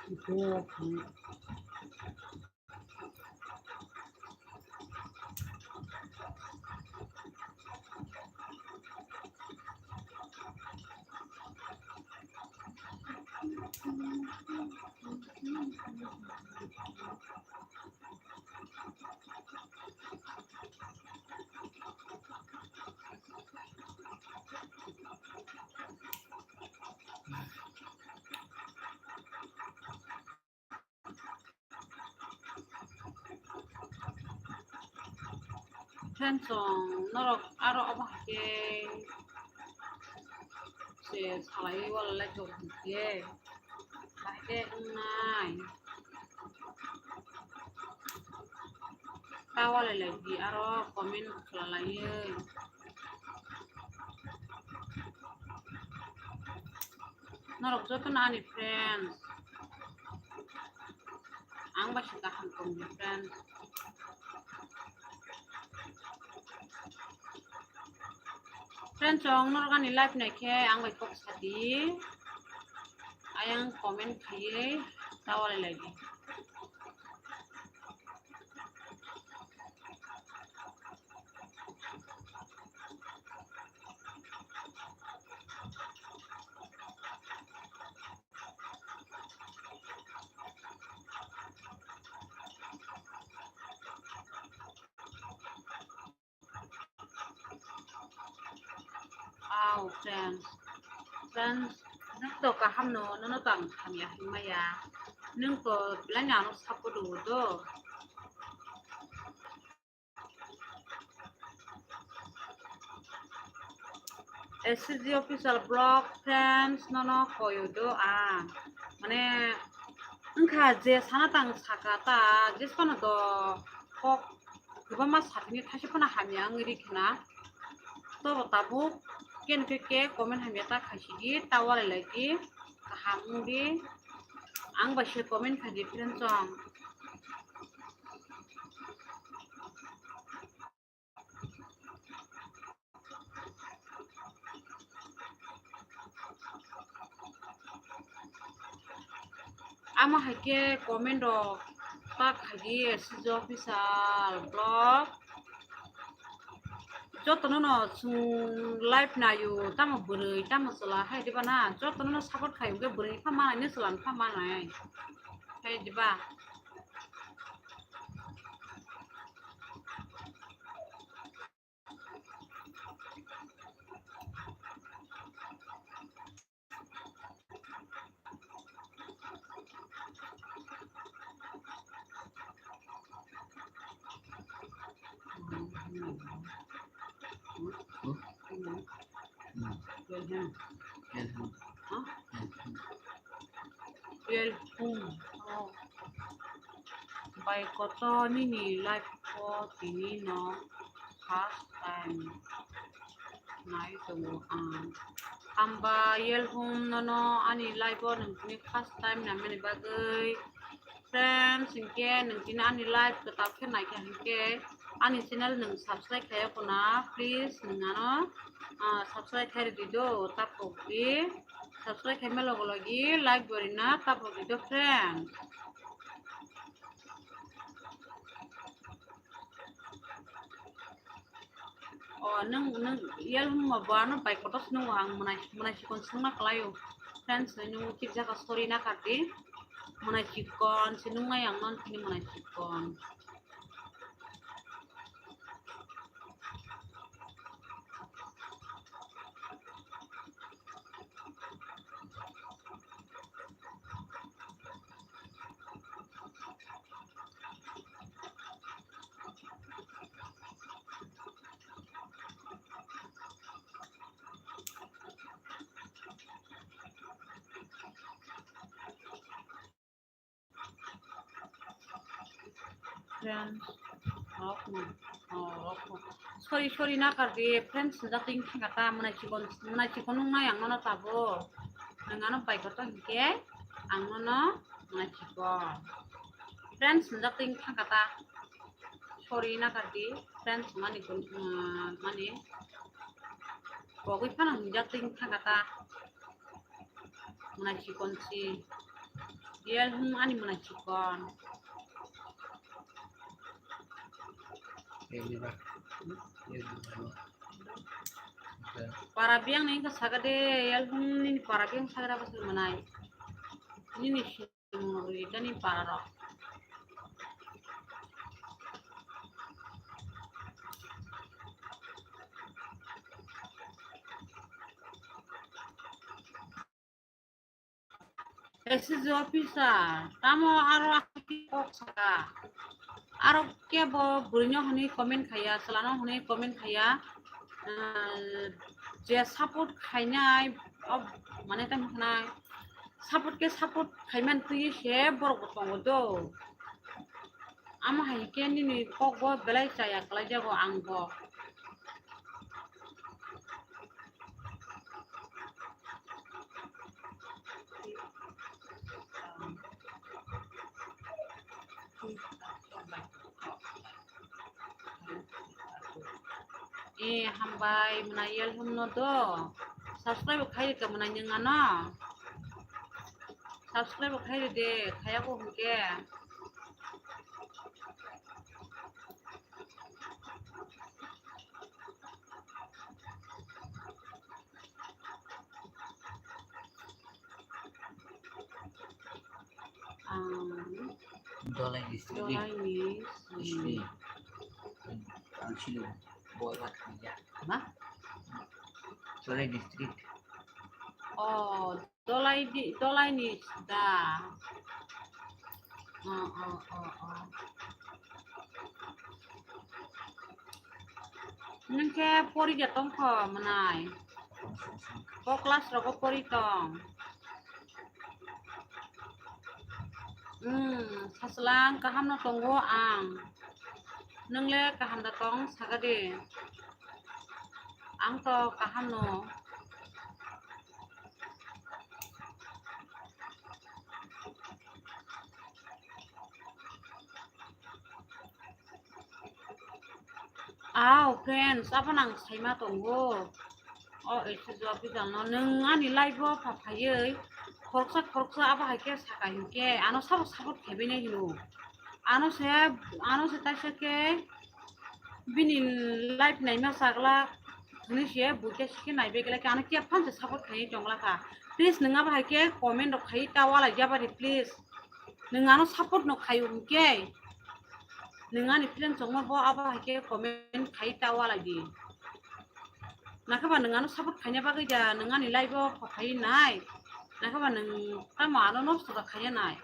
Ito, hmm. Friend song, norok aro obo hai khe se salai wala lai tok dikhe, bahai khe wngnai. Ta walai lai di aro comment khlai lai. Norok jotono ani friends. Ang bai se kaham tongdi friends. Friends, ang norok ani live nai khe ang bai kok sadi. Ayang comment khaiwi ta walai lai di. Aw, friends. Friends, nwng to kaham no, nono to ang hamya hwnmaya. Nwng to belai no ano support rwo do. S C G Official Vlog friends, nono koyo do a. Mane, wngkha je sana tang saka ta, je sana do kok kwbangma sathini thaisa phano hamya wngwi rikhe na. Tobo tabuk ken khe ke comment hamya ta khaisidi, ta walai lai di, kaham wngdi. Ang bai se comment khaidi friends song. Amo hai khe comment rok ta khaidi S C G Official Vlog. Jotono no chwng live naio, tamo bwrwi, tamo chwla hai diba na? Jotono no support khai hwnkhe bwrwi pha manai, chwla pha manai. Hai diba? Welcome. Oh. Bai koto nini live o tini no first time nai tongo ang. Hamba welcome nono ani live o nwng tini first time naimani bagwi. Friends, hinkhe nwng tini ani live kwtal khe naikha hinkhe ani channel nwng subscribe khaiya khuna, please nwng ano, ah, subscribe khai rwdi do, takhuk di. Subscribe khaima logo logi like bo rina takhuk di do, friends. O, nwng, nwng yel hwnma bo ano bai kotor se nwngo ang mwnai, mwnai chikon se wngna kwlaio. Friends, nwng kibjaka sorry na kardi. Mwnai chikon se nwngnai ang non tini mwnai chikon. Friends, rok no, oh, rok no. Sorry, sorry, na kardi, friends, swngjak twi thangkha ta, mwnai chikon, mwnai chikon nung nai ang nono tabo. Nwng ano bai kotor hinkhe, ang nono mwnai chikon. Friends, swngjak twi thangkha ta. Sorry, na kardi, friends, mani, uh, mani. Pogwi phano hinjak twi thangkha ta. Mwnai chikon si. Yel hwn ani mwnai chikon. Para biyang ni wngkha saka de, yel hwn nini para biyang saka de bwswk mwnai. Nini Itani pararok. S S G officer, tamo aro kok saka. Aro kebo bwrwino hwnwi comment khaiya, chwlano hwnwi comment khaiya. Ah, je support khainai, o, mane tamo hwnai, support khe support khaiman twi se borok bo tongo do. Amo hai khe nini kok bo belai chaya kwlai jago ang bo. Eh, hambai, mwnai yel hwnno do. Subscribe khai rika mwnai nwng ano. Subscribe khai ride, khaya ko hwnkhe. Ang Dolai district ni Dolai ni sini. Ang sini bola kaya. Ma? Dolai district. Oh, Dolai di, Dolai ni da. Oh, oh, oh, oh. Nwng khe pori ja tong kho mwnai? Ko class rogo pori tong? Hmm, sachwlang kaham no tongo ang. Nwng le kaham da tong saka de? Ang to kaham no. Aw, friends, abo nang saima tongo. O, S S G officer no, nwng ani live o pha phaiwi khoroksa khoroksa abo hai khe saka hinkhe, ano sabo support khaibainai hino. Ano se, ano se taisa khe bini live naima chagla hwnwi se buikhe sikhe naibai glak khe, ano khe phan se support khaiwi tongla kha. Please, nwng abo hai khe comment rok khaiwi ta walai jabari, please. Nwng ano support no khaio hinkhe, nwng ani friend chongma bo abo hai khe comment khai ta walai di. Nakhe ba nwng ano support khaina bagwi da nwng ani live o pha phaiwi nai. Nakhe ba nwng tamo ano nosto da khaina nai.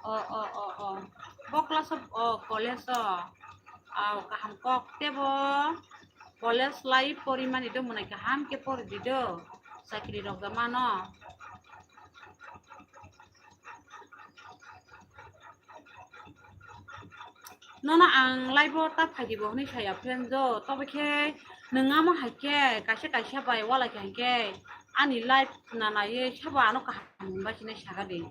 O, o, o, o. Bo class o, o, college o. Aw, kaham kok tebo. College lai porimani do mwnai kaham khe pori di do. Chakri rok da mano. Nono ang live o ta phai di bo hwnwi saya friend do. Tobo khe nwng amo hai khe kaisa kaisa bai walai kha hinkhe ani live na naiwi sabo ano kaham bai sinai saka di.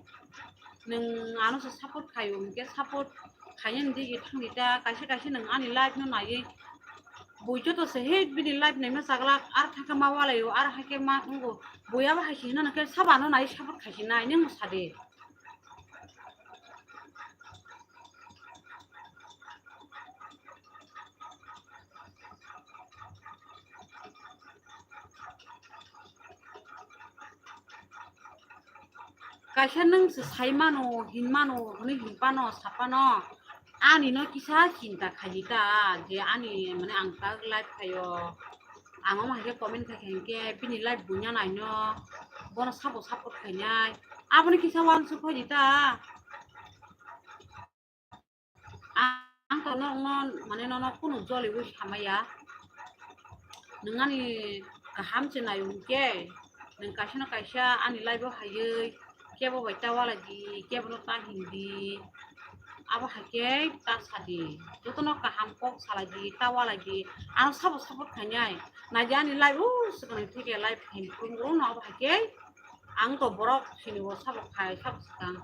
Nwng ano se support khaio hinkhe support khainani digi thangdi ta, kaisa kaisa nwng ani live no naiwi bui joto se he bini live naima chagla ar thangkhe ma walaio, ar hai khe ma wngo, bui abo hai se hinna khe sabo ano naiwi support khaisinai, nwng sadi. Kaisa nwng se sai mano, hin mano, hwnwi hin pano, sa pano. Ani no kisa chinta khaidi ta, je ani, mane, ang ta live khaio. Ang omo hai khe comment khai kha hinkhe bini live buina nai no, bono sabo support khainai. Aboni kisa uansuk khaidi ta. Ang to nokno, mane, nono kunu joliwi samaya. Nwng ani kaham se nai hwnkhe, nwng kaisa na kaisa ani live o haiwi kebo bai ta walai di, kebo no ta hindi. Abo hai khe ta sadi. Jotono kaham kok salai di, ta walai di. Ano sabo support khainai. Nai di ani live o swkang theke live khaini phuru no abo hai khe. Ang to borok sini bo sabo khai, sabo swkang.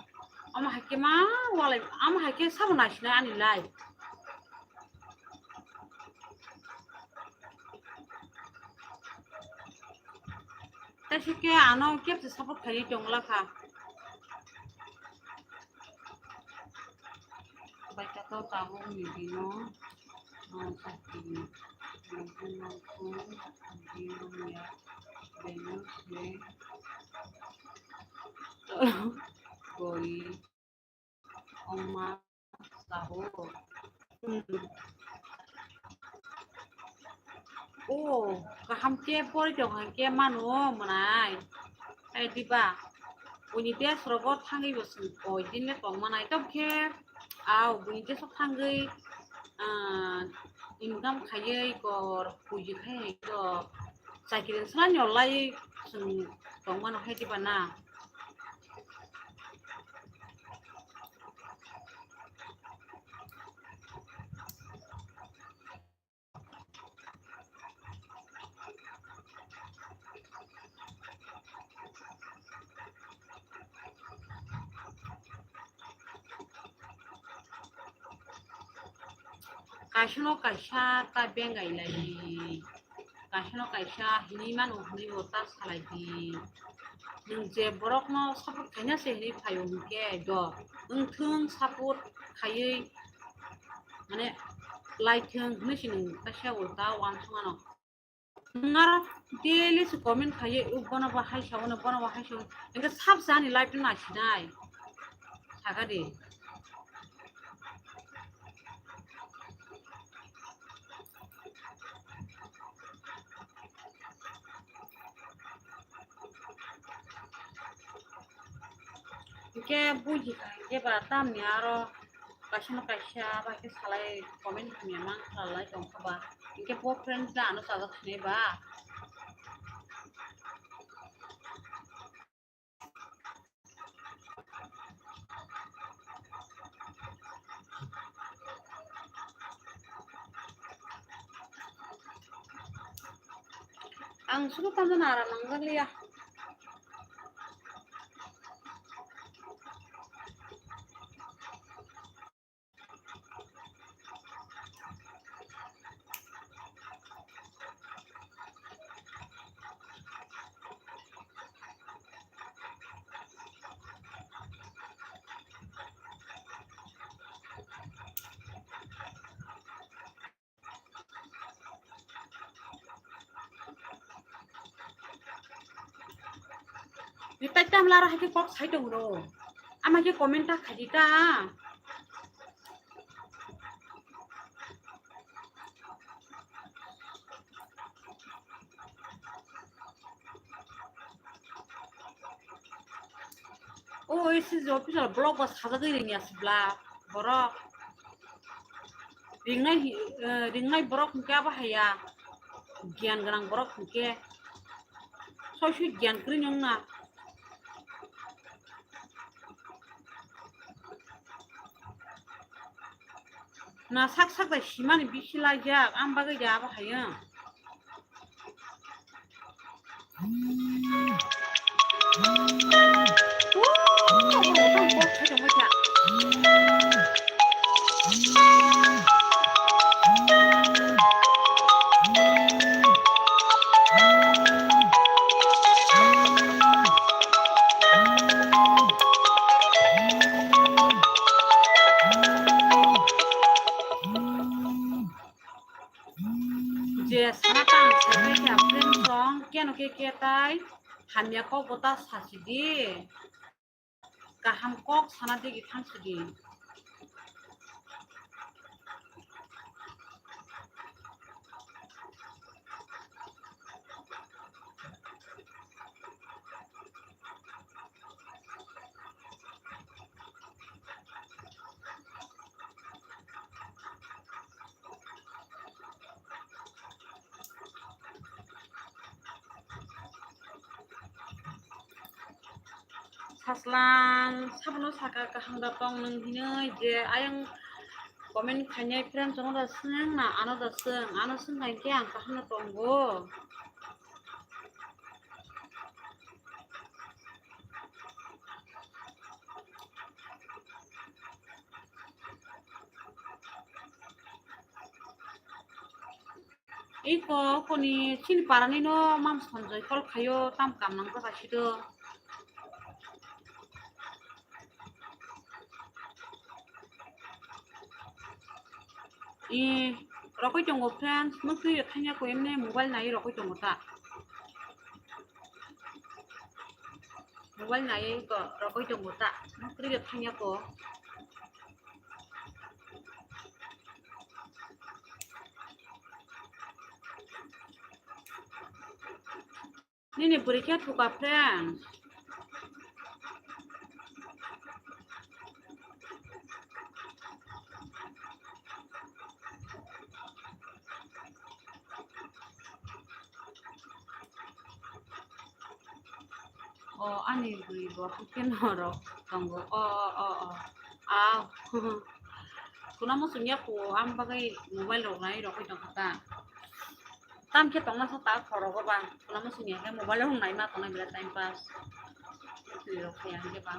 Omo hai khe ma walai, omo hai khe sabo naisinai ani live. Kaisa khe ano kebsa support khaidi tongla kha. Bai kha to tabuk ni bino, ah, sakini, nangkukmani, bino ya, bino se, gori, ongma, sabo. Hmm. O, kaham khe pori tong hai khe mano mwnai. Hai diba? Buini desh rogo thangwi bo chwng koi din le tong manai. Tamo khe, au, buini desh o thangwi, ah, income khaiwi kor puji khai hai khe chakiri swlai no lai chwng tong mano hai diba na? Kaisa no kaisa ta bengai lai di. Kaisa no kaisa hinwi mano hinwi bo ta salai di. Nwng je borok no support khaina se hinwi phaio hinkhe do wngthwng support khaiwi mane lai thwng hinwi se nwng kaisa ulta uansuk mano. Nwng aro daily se comment khaiwi bono bo hai sao, bono bo hai sao. Hinkhe sabsa ani life no naisinai. Sakha di. Hinkhe buji kha hinkhe ba tamni aro kaisa no kaisa bai khe salai comment hamya mang khlai tongkha ba. Hinkhe bo friends da ano chajak sinai ba. Ang sulo tamjani aram nangjakliya. Ritai tamla ro hai khe kok sai tong ro. Ama khe comment ta khaidi ta. O S C official block o sajagwi ringya sibla borok. Ringnai hi-, eh, ringnai borok hinkhe abo haiya. Giyan gwnang borok hinkhe. Soi soi giyan kwrwi wngna. Na sak sak bai simani bisi laijak, ang bagwi da abo hayo. Je sana tang sai khe friend song keno khe khe tai hamya kok bo ta sasi di. Kaham kok sana digi thangsidi. Saslang, sabono saka kaham da tong nwng hinwi je ayang comment khainai friend chano da swng na ano da swng, ano swng khaikhe ang kaham no tongo. Iko koni chini parani no mam Sanjoy call khayo, tam kam nang jaka sido. I rokoi tongo friends, mukti thanya ko emne mobile nai rokoi tongo ta. Mobile nai ko rokoi tongo ta. Mukti thanya ko. Nini porikha thuka friend. O ani bwrwi bo khe norok tongo. O, o, o, o. Aw. Khuna muchung ya kho, am bagwi mobile rok nai rok tong kha ta. Tam khe tongma sa ta khoro go ba. Khuna muchung ya khe mobile rok nai ma tongnai belai time pass. Twi rok khe ya khe ba.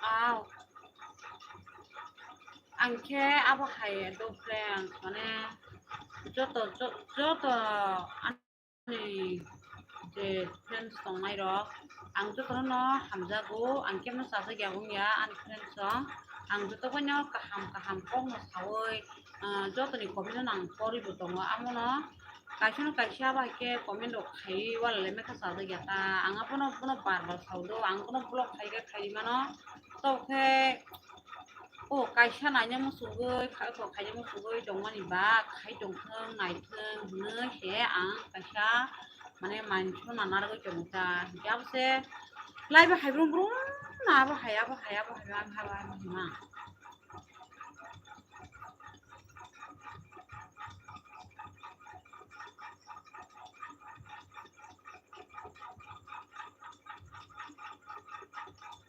Aw. Ang khe abo hai do friends, mane joto, jo-, joto ani je friends tongnai rok, ang jotono no hamjago, ang kebono chajak ya wngya ani friends rok, ang joto boino kaham kaham kokno sawi, ah, jotoni comment no ang poribo tongo, amono kaisa no kaisa abo hai khe comment rok khai wala le mekha chajak ya ta, ang abono bono bar bar sao do, ang bono block khai khe khai mano, tok khe O kaisa naina muchungwi, kha-, khaina muchungwi tongmani ba, khai tongthung, naithung hwnwi se ang kaisa, mane, manso nanarwi tongo ta. Hinkhe abo se, laiba hai brum brum, na abo hai, abo hai, abo hai, abo hai, abo hai, abo hai ma.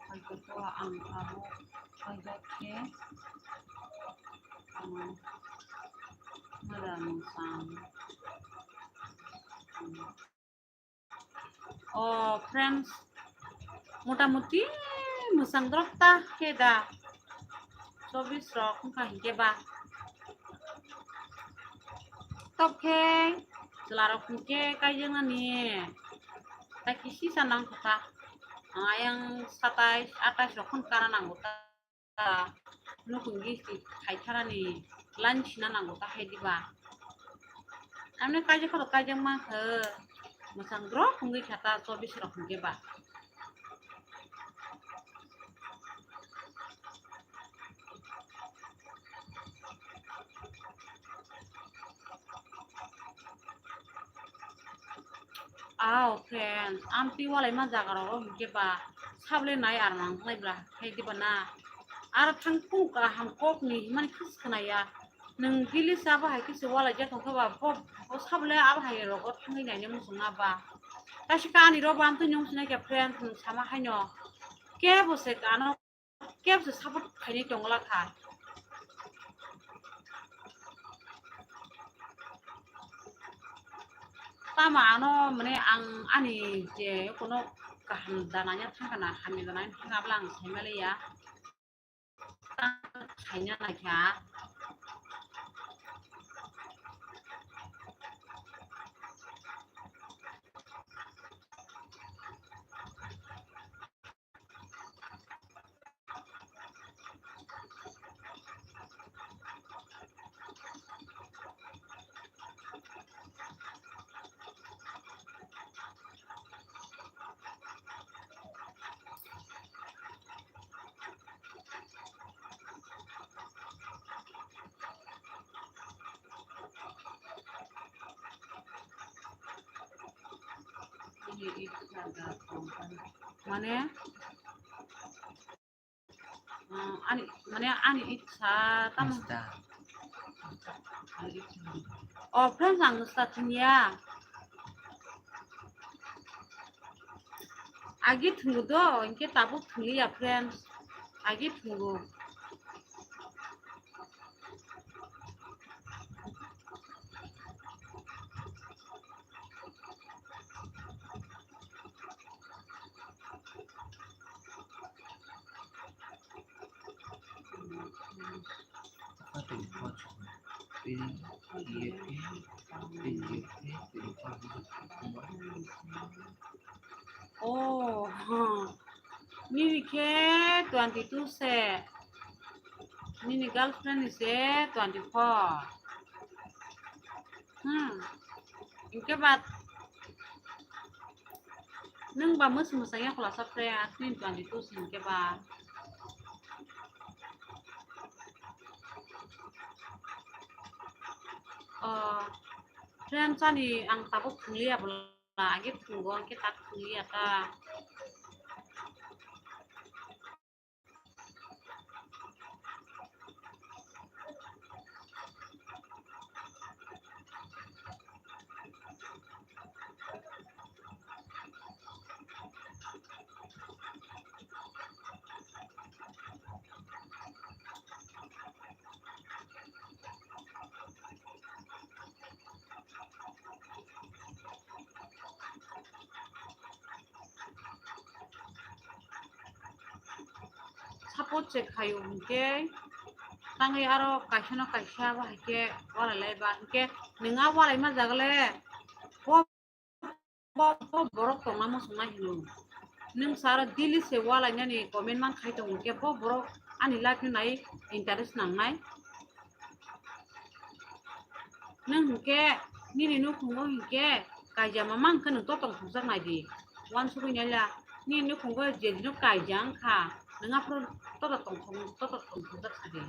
Haikhwto ang abo khaijak khe, ang mada mwchang. O friends, motamuti mwchang drop ta khe da, chobis rok wngkha hinkhe ba. Tok khe chwla rok hinkhe kaijaknani ta kisi sa nang kha ta, ayang satais atais rok phano kana nango ta. Nukung gisti khaitharani line sina nango ta hai diba. Amne kaijak kha kaijak mankha, mwchang drop wngwi kha ta chobis rok hinkhe ba. Aw friends, amtwi walaima jaga rogo hinkhe ba sable nai ar nang nai bla hai diba na. Ar thang phung kaham kok ni himani khis khna ya. Nwng daily sa ba hai khe se walai jak tong khe ba bo, bo sable abo hai rogo thangwi nai nai muchung na ba. Kaisa kani ro ba amtwi nung sinai khe friends nwng sama haino. Kebo se ano Kebse support khainai tongla kha. Tamo ano mane ang ani je kono kaham dananya thangkana, hamya dananya thangkana bwla ang saimaliya. Ang khaina naikha. Mane, ah, ani, mane ani itsa tamo. Insta. O friends, ang insta thwngya. Agi thwngo do, hinkhe tabuk thwngliya friends. Agi thwngo. Oh, hmm. Nini khe twenty two se. Nini girlfriend ni se twenty four. Hmm. Hingke ba nwng ba mwsung mwsang ya khwlasa friend, nini twenty two se hingke ba. Oh, friend sani ang tabuk thwngliya bwla, age thwngo, hingke tak thwngliya ta. Support se khaio hinkhe, tangwi aro kaisa no kaisa bo hai khe walai lai ba hinkhe, nwng a walai ma jaga le bo, bo, bo borok tongma muchungma hino. Nwng sa aro daily se walai nani comment man khai tongo hinkhe, bo borok ani life no nai interest nangnai. Nwng hinkhe nini nukhungo hinkhe kaijama mankhe nwng totong thumjak naidi. Uansugui naila nini nukhungo je dino kaija wngkha, nwng aphuru toto tongthok, toto tongthokjak sadi.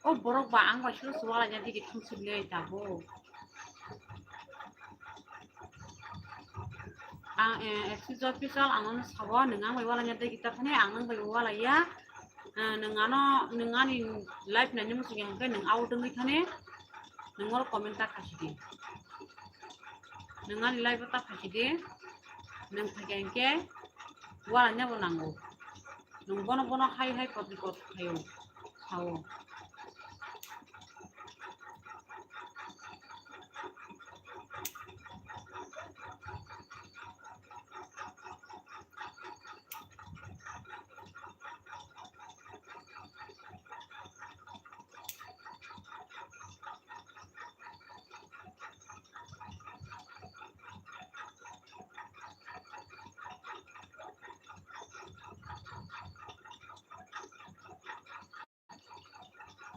O borok ba ang bai suru suwala nya digi thang sibli ai tabuk. Ang, eh, excuse official ang ano sabo, nwng ang bai wala nya digi ta thani, ang nwng bai wala ya. Eh, nwng ano, nwng ani life nani muchung ya hwnkhe nwng out wngwi thani, nwng oro comment ta khaisidi. Nwng ani life o ta khaisidi, nwng phaikha hinkhe wala nya bo nango. Nwng bono bono hai hai kot kot khaio, sao.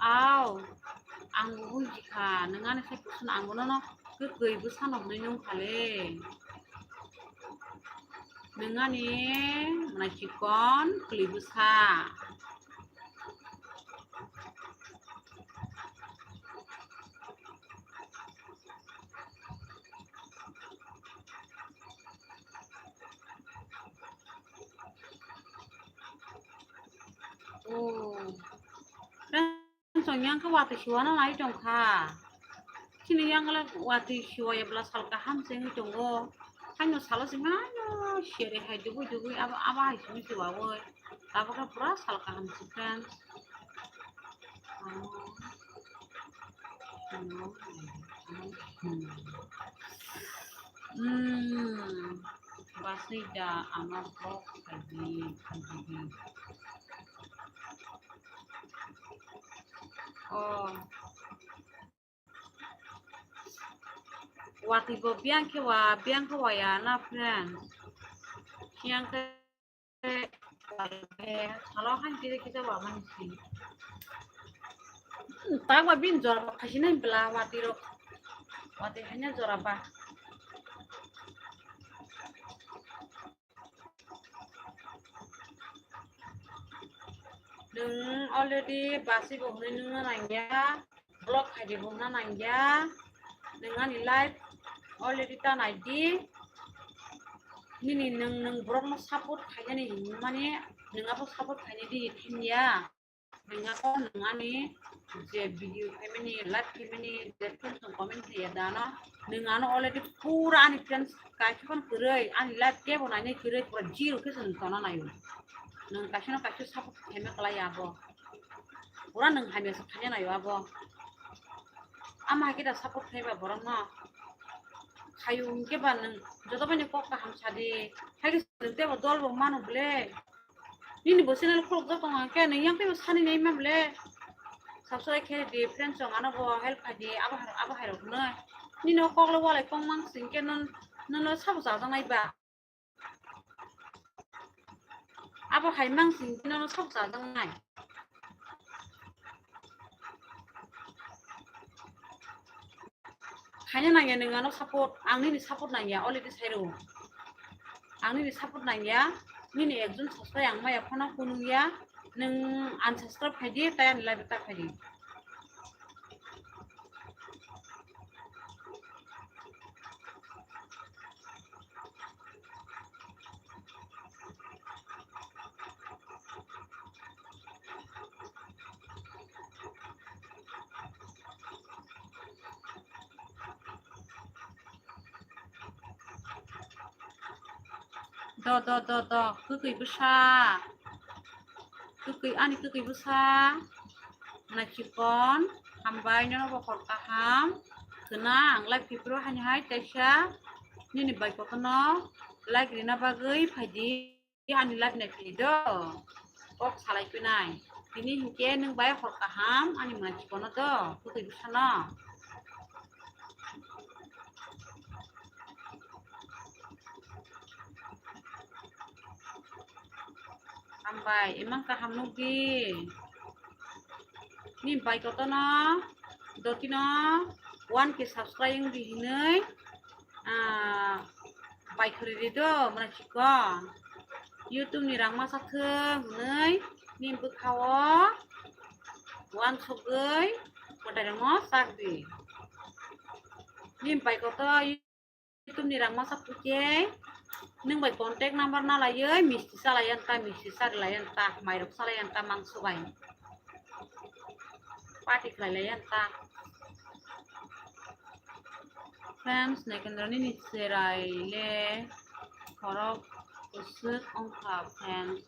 Aw, ang bo buji kha, nwng ani sai kusun ang bono no kwkwi bwsano hwnwi nung kha le. Nwng ani mwnai chikon kwlwi bwsa. Oh. Friends, yang khe watwi siwana nai tong kha. Chini yang le watwi siwa ya bwla sal kaham se wngwi tongo. Haino salo se mano sere hai dubui dubui abo, abo hai simi siwawi. Abo khe pura sal kaham se, friends. Hmm. Basui da ama vlog khaidi, khaidi. Oh. Watwi bo biyang khe wa, biyang khe wa ya na friend. Biyang khe salo han kisa kisa wa mani si. Tak ba bin jora ba khasi nai bla watwi rok. Watwi hanya jora ba. Nwng already basi bo hwnwi nungna nangya, block khaidi bo hwnna nangya, nwng ani life already ta naidi, nini nwng, nwng borokno support khainani hinmani, nwng abo support khainai di thumya. Nangya ko nwng ani je video khaimani, live khaimani, je friends no comment khlaiya dano, nwng ano already pura ani friends kaisa phano kwrwi, ani live kebo nainai kwrwi, pura zero khe se nwng tongna naio. Nwng kaisa no kaisa support khaima kwlai abo. Pura nwng hamya se khaina naio abo. Ama hai khe da support khaiba borok no. Khayu hwnkhe ba nwng joto bai ni kok kaham sadi. Hai khe se nwng tebo dol bo mano ble. Nini bo channel khulukjak tong hwnkhe nwng yang teibo sani nai ma ble. Subscribe khe di, friends rok ano bo help khai di, abo hai, abo hai rok hwnwi. Nini o kok le walai kong mang sing khe non, nono sabo chajak nai ba. Abo hai mang sing khe nono sabo chajak nai. Khaina nangya nwng ano support, ang nini support nangya, already sai rw. Ang nini support nangya, nini ekjon subscribe ang maya phano kunung ya, nwng unsubscribe khai di, tai ani live ta khai di. Do, do, do, do, kwkwi bwsa. Kwkwi, ani kwkwi bwsa. Naichikon, hambai, nono bo hor kaham. Khwna, ang live khe phuru haini hai, teisa. Nini bai kotorno like rina bagwi phaidi. Ani live nai phai do. Kok salai pinai. Tini hinkhe nwng bai hor kaham ani machikono do. Kwtwi bwsano. Hambai, imang kaham nukdi. Ni bai kotorno, dotino one K subscribe wngdi hinwi. Ah, bai khwrwi ri do, mwnai chikon. YouTube ni rang masa thung hwnwi ni bwkha-o uansugwi mwtairokno chak di. Ni bai kotor YouTube ni rang masa thukhe nwng bai contact number na laiwi misti cha lai yan ta, misti cha ri lai yan ta, mairok cha lai yan ta, mangso bai. Party khlai lai yan ta. Friends, Naikendra nini cherai le khorok bwswk wngkha, friends.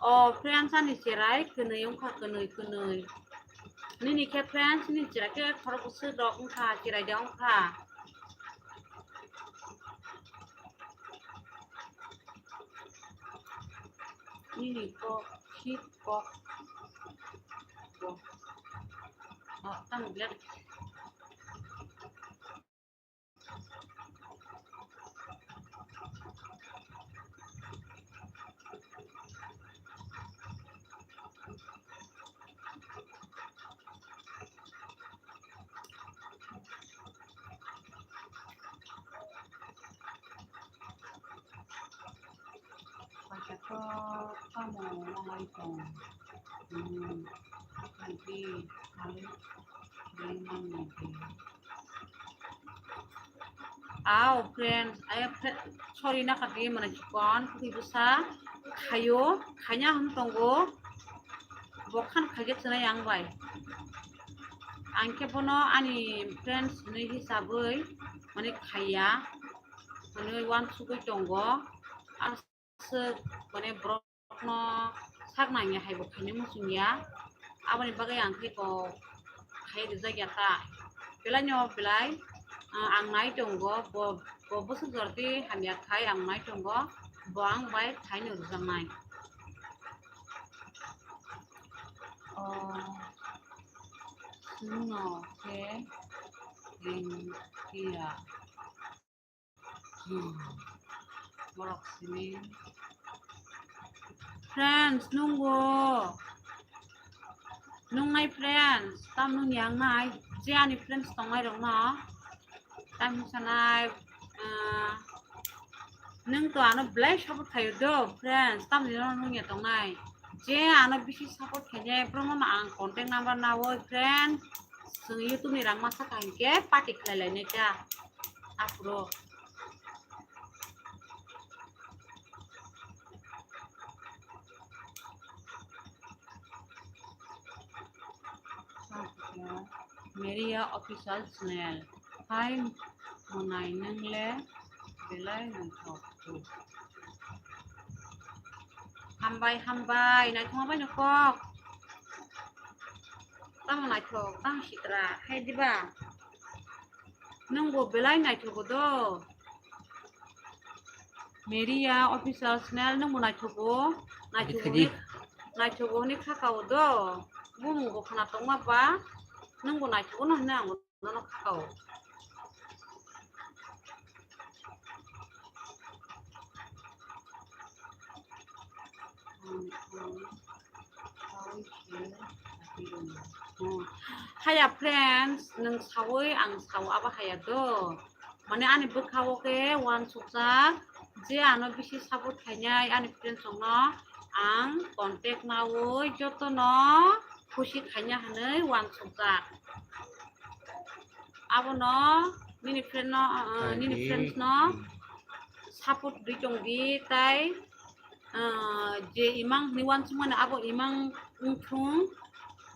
O, friends, ani cherai kwnwi wngkha, kwnwi, kwnwi. Nini khe, friends, nini cherai khe khorok bwswk rok wngkha, cherai de wngkha. Nini kok, shit kok. Bo. Oh, tamo glad. Paisa to tamo nangwi tong. Hmm. Thank you. Ang bring money. Aw, friends, ayo, fri-, sorry, na kati mana chikon, kati busa, khayo, khanya hum tongo, bokhan khaje chana yang bai. Ang khe bono ani friends ni hisabwi, mane, khaya, mane, uansugwi tongo. Ang swk, mane, borokno sak nangya hai bo khaina muchungya. Aboni bagwi ang khe bo khai rijak ya ta. Belai no belai, ah, ang nai tongo, bo, bo bwswk jordi hamya khai ang nai tongo, bo ang bai khai no rijaknai. Oh, chwngno khe ring phiya. Hmm. Borok sini. Friends, nungbo. Nungnai friends, tam nung yang nai. Je ani friends tongnai rok no. Tam sanai, ah, nung to ano belai support khayo do, friends. Tam ni no nung ya tongnai. Je ano bisi support khainai, promo no ang contact number na o, friends. Chwng YouTube ni rang masa kaham khe party khlai lainai ta. Aphuru. Meria Official Channel. Hai monai nung le belai naithok. Hambai, hambai, naithok bai no kok. Tamo naithok, tamo sitra, hai diba? Nungbo belai naithogo do. Meria Official Channel nungbo naithogo, naithogo Thaidi. Hwnwi, naithogo hwnwi khakao do. Bumungbo khna tongma ba, nungbo naithogo no hwnwi ang nono khakao. Haya friends, nwng sawi ang sao abo haya do. Mane ani bwkha o khe uansukjak je ano bisi support khainai ani friends rokno ang contact nawi jotono khusi khaina hwnwi uansukjak. Abono nini friend no, uh, nini friends no support rwi tong di tai, uh, je imang hwnwi uansukmani abo imang wngthung,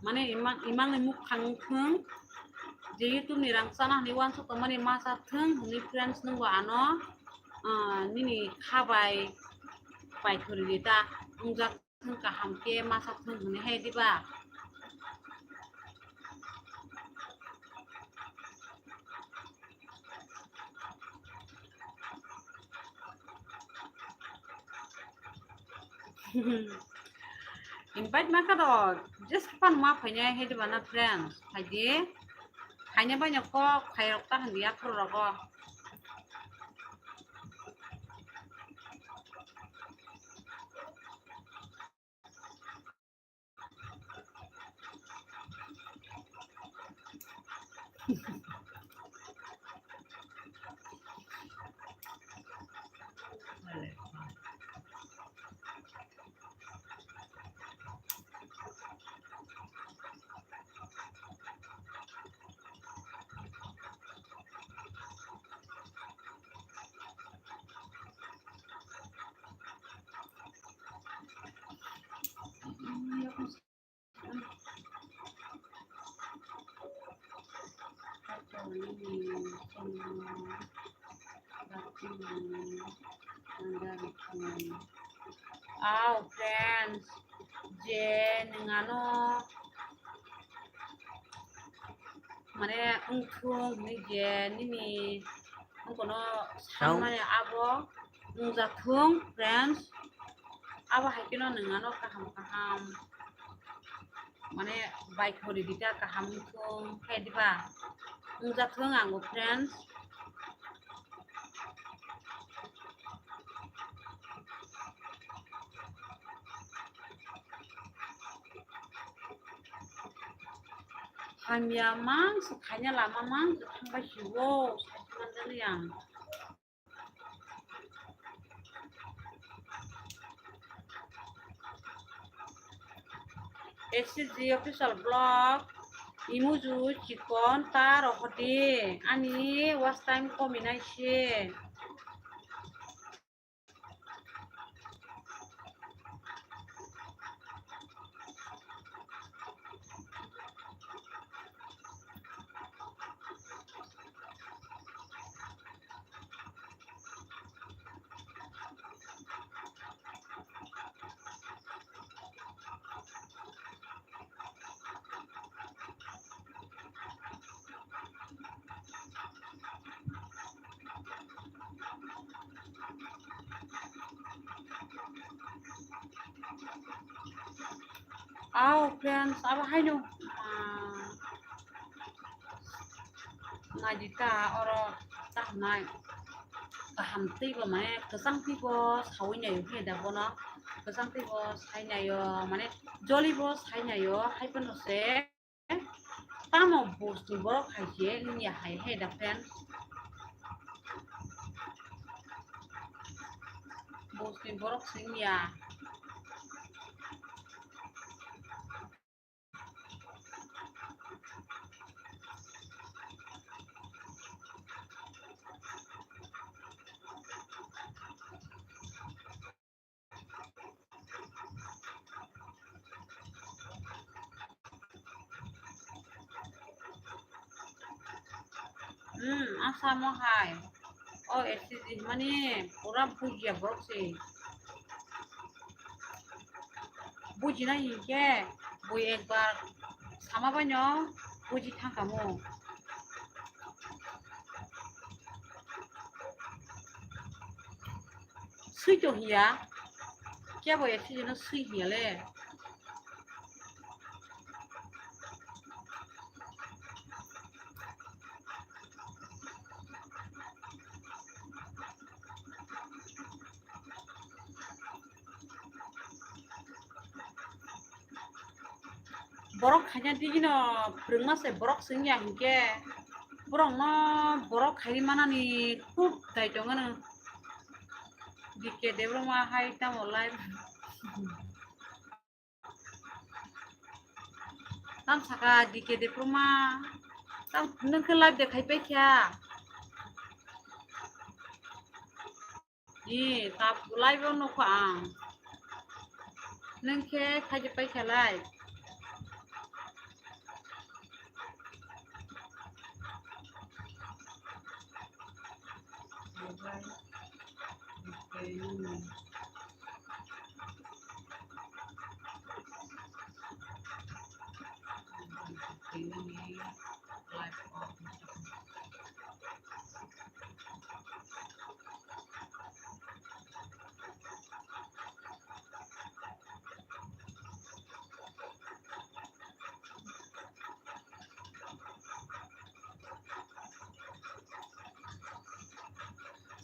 mane imang, imang ni mukha wngthung, je YouTube ni rang chana hwnwi uansuk tongmani masa thung hwnwi friends nungbo ano, uh, nini kha bai pai khori di ta wngjak. Thung kaham khe masa thung hwnwi hai diba? Invite ma kha do, just pan ma phainai hai diba na friends? Hai di. Khaina bai no kok khairok ta hwn di yaphuru rogo. Aw, friends, je nwng ano mane wngthung hwnwi je nini wngkano sanmani abo wngjathung, friends. Abo hai kheno nwng ano kaham kaham mane bai khori di ta kaham wngthung, hai diba? Wngjathung ang bo, friends. Hamya mang se khaina lama mang se thangbai si o, sai manjani ang. S C G official vlog, imuju chikon ta rohodi, ani watch time komi nai se. Aw, friends, abo haino, ah, naidi ta oro ta hwnai. kaham tei bo mane kwchang tei bo sawi naio he da bono, kwchang tei bo sai naio mane joli bo sai naio hai phano se tamo bosni borok hai se wngya hai he da friend. Bosni borok se wngya. Hmm, asamo hai. O S T D mani pura bujiya borok se. Bujina hinkhe bui ekbar sama baino buji thangkamo. Swi tong hiya. Kebo S T D no swi hiya le. Borok khaina digino phwrwngma se borok se wngya hinkhe borokno borok khairi manani khub dai tongano. D K Debbarma hai tamo live. Tam saka D K Debbarma. Tam nwng khe live de khai paikha. Ni tap live o nukha ang. Nwng khe khai de paikha live.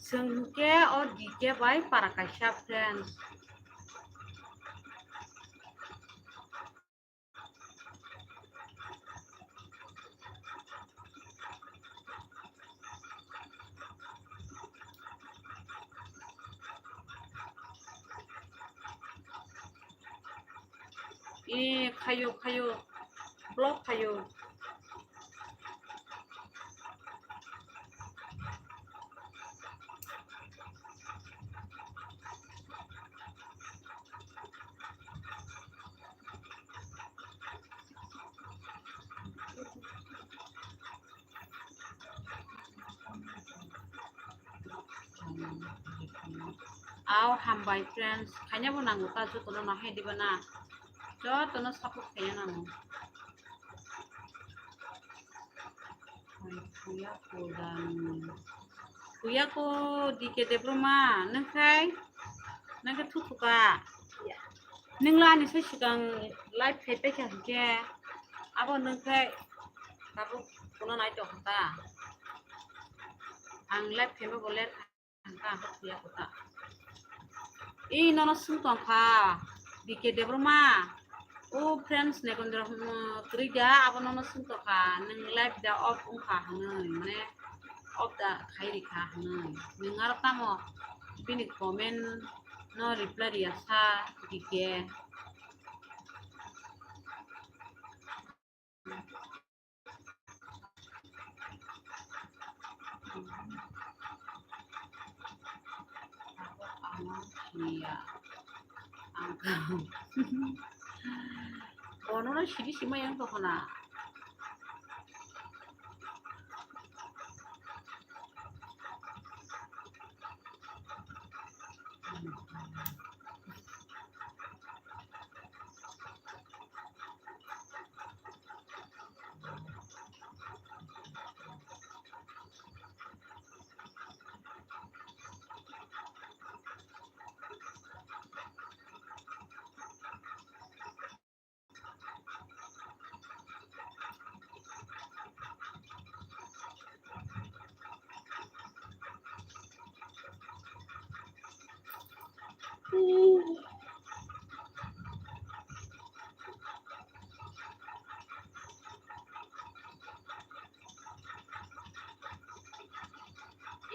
Chwng hinkhe o D K bai para kaisa friends. E khayo, khayo, block khayo. Aw hambai friends, khaina bo nango ta jotono nahai diba na, jotono support khaina nango. Kuyako dan, kuyako D K Debbarma, nwng khai, nwng khe thuthuka. Nwng la ani sai swkang live khai paikha hinkhe, abo nwng khai tabuk kuno nai tongkha ta. Ang live khaima bo ler kha, ang kha, ang kha thuya kho ta. E nono swng tongkha, D K Debbarma. O friends, Nekondra, hmm, kwrwi da, abo nono swng tongkha, nwng live da off wngkha hwnwi, mane off da khai rikha hwnwi. Nwng aro tamo bini comment no reply riya sa, D K. Bono no sidi sima yang tokona.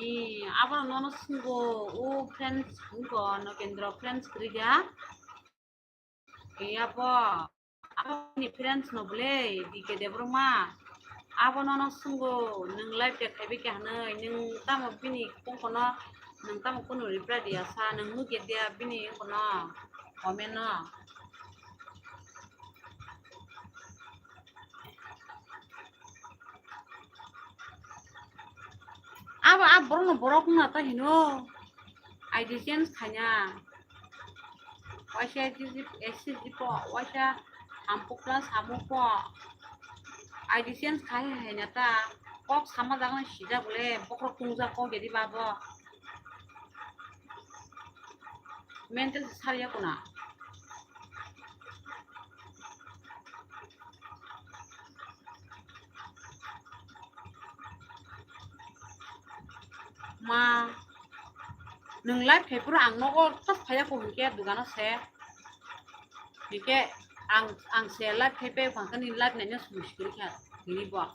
Ee, abo nono swngbo, o friends wngkha, Nokendra friends kwrwi ya. Ee, abo, abo ni friends no bole, D K Debbarma. Abo nono swngbo, nwng live de khaibai kha hwnwi, nwng tamo bini kongkono, nwng tamo kunu reply riya sa, nwng nugya dia bini kongkono comment no. Abo, a borok no borok wngna ta hino. I D change khaina. Waisa S C G po, waisa hampu plus hampu po. I D change khai hai na ta. Kok sama jaga sida bole, bokrok tungja kok jadi babo. Mental sariya kuna. Ma, nwng live khai phuru ang nogo tas phaiya ko hinkhe dugano se. Hinkhe ang, ang se live khai phai phang kani live naina sum sikiri kha. Tini bo.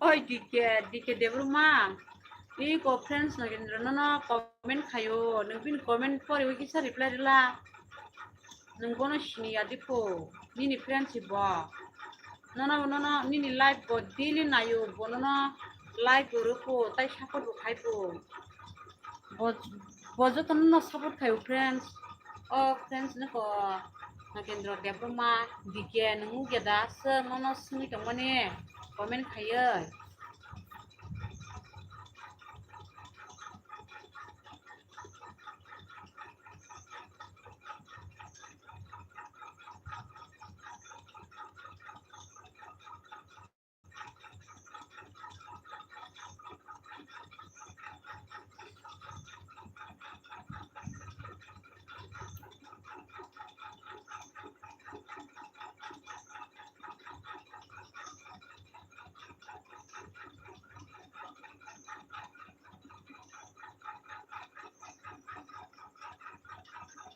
Oi, D K, D K Debbarma. Iko friends Nokendra nono comment khayo. Nwng bini comment poriwi kisa reply rwla. Nwng bono siniya diphu. Nini friends bo. Nono, nono, nini live bo daily nayo. Bo nono live bo rwphu. Tai support bo khaiphu. Bo, bo jotono no support khayo, friends. O, friends, nokho Nokendra Debbarma, D K, nwng nugya da, swk nono swngwi tongmani, comment khaiwi.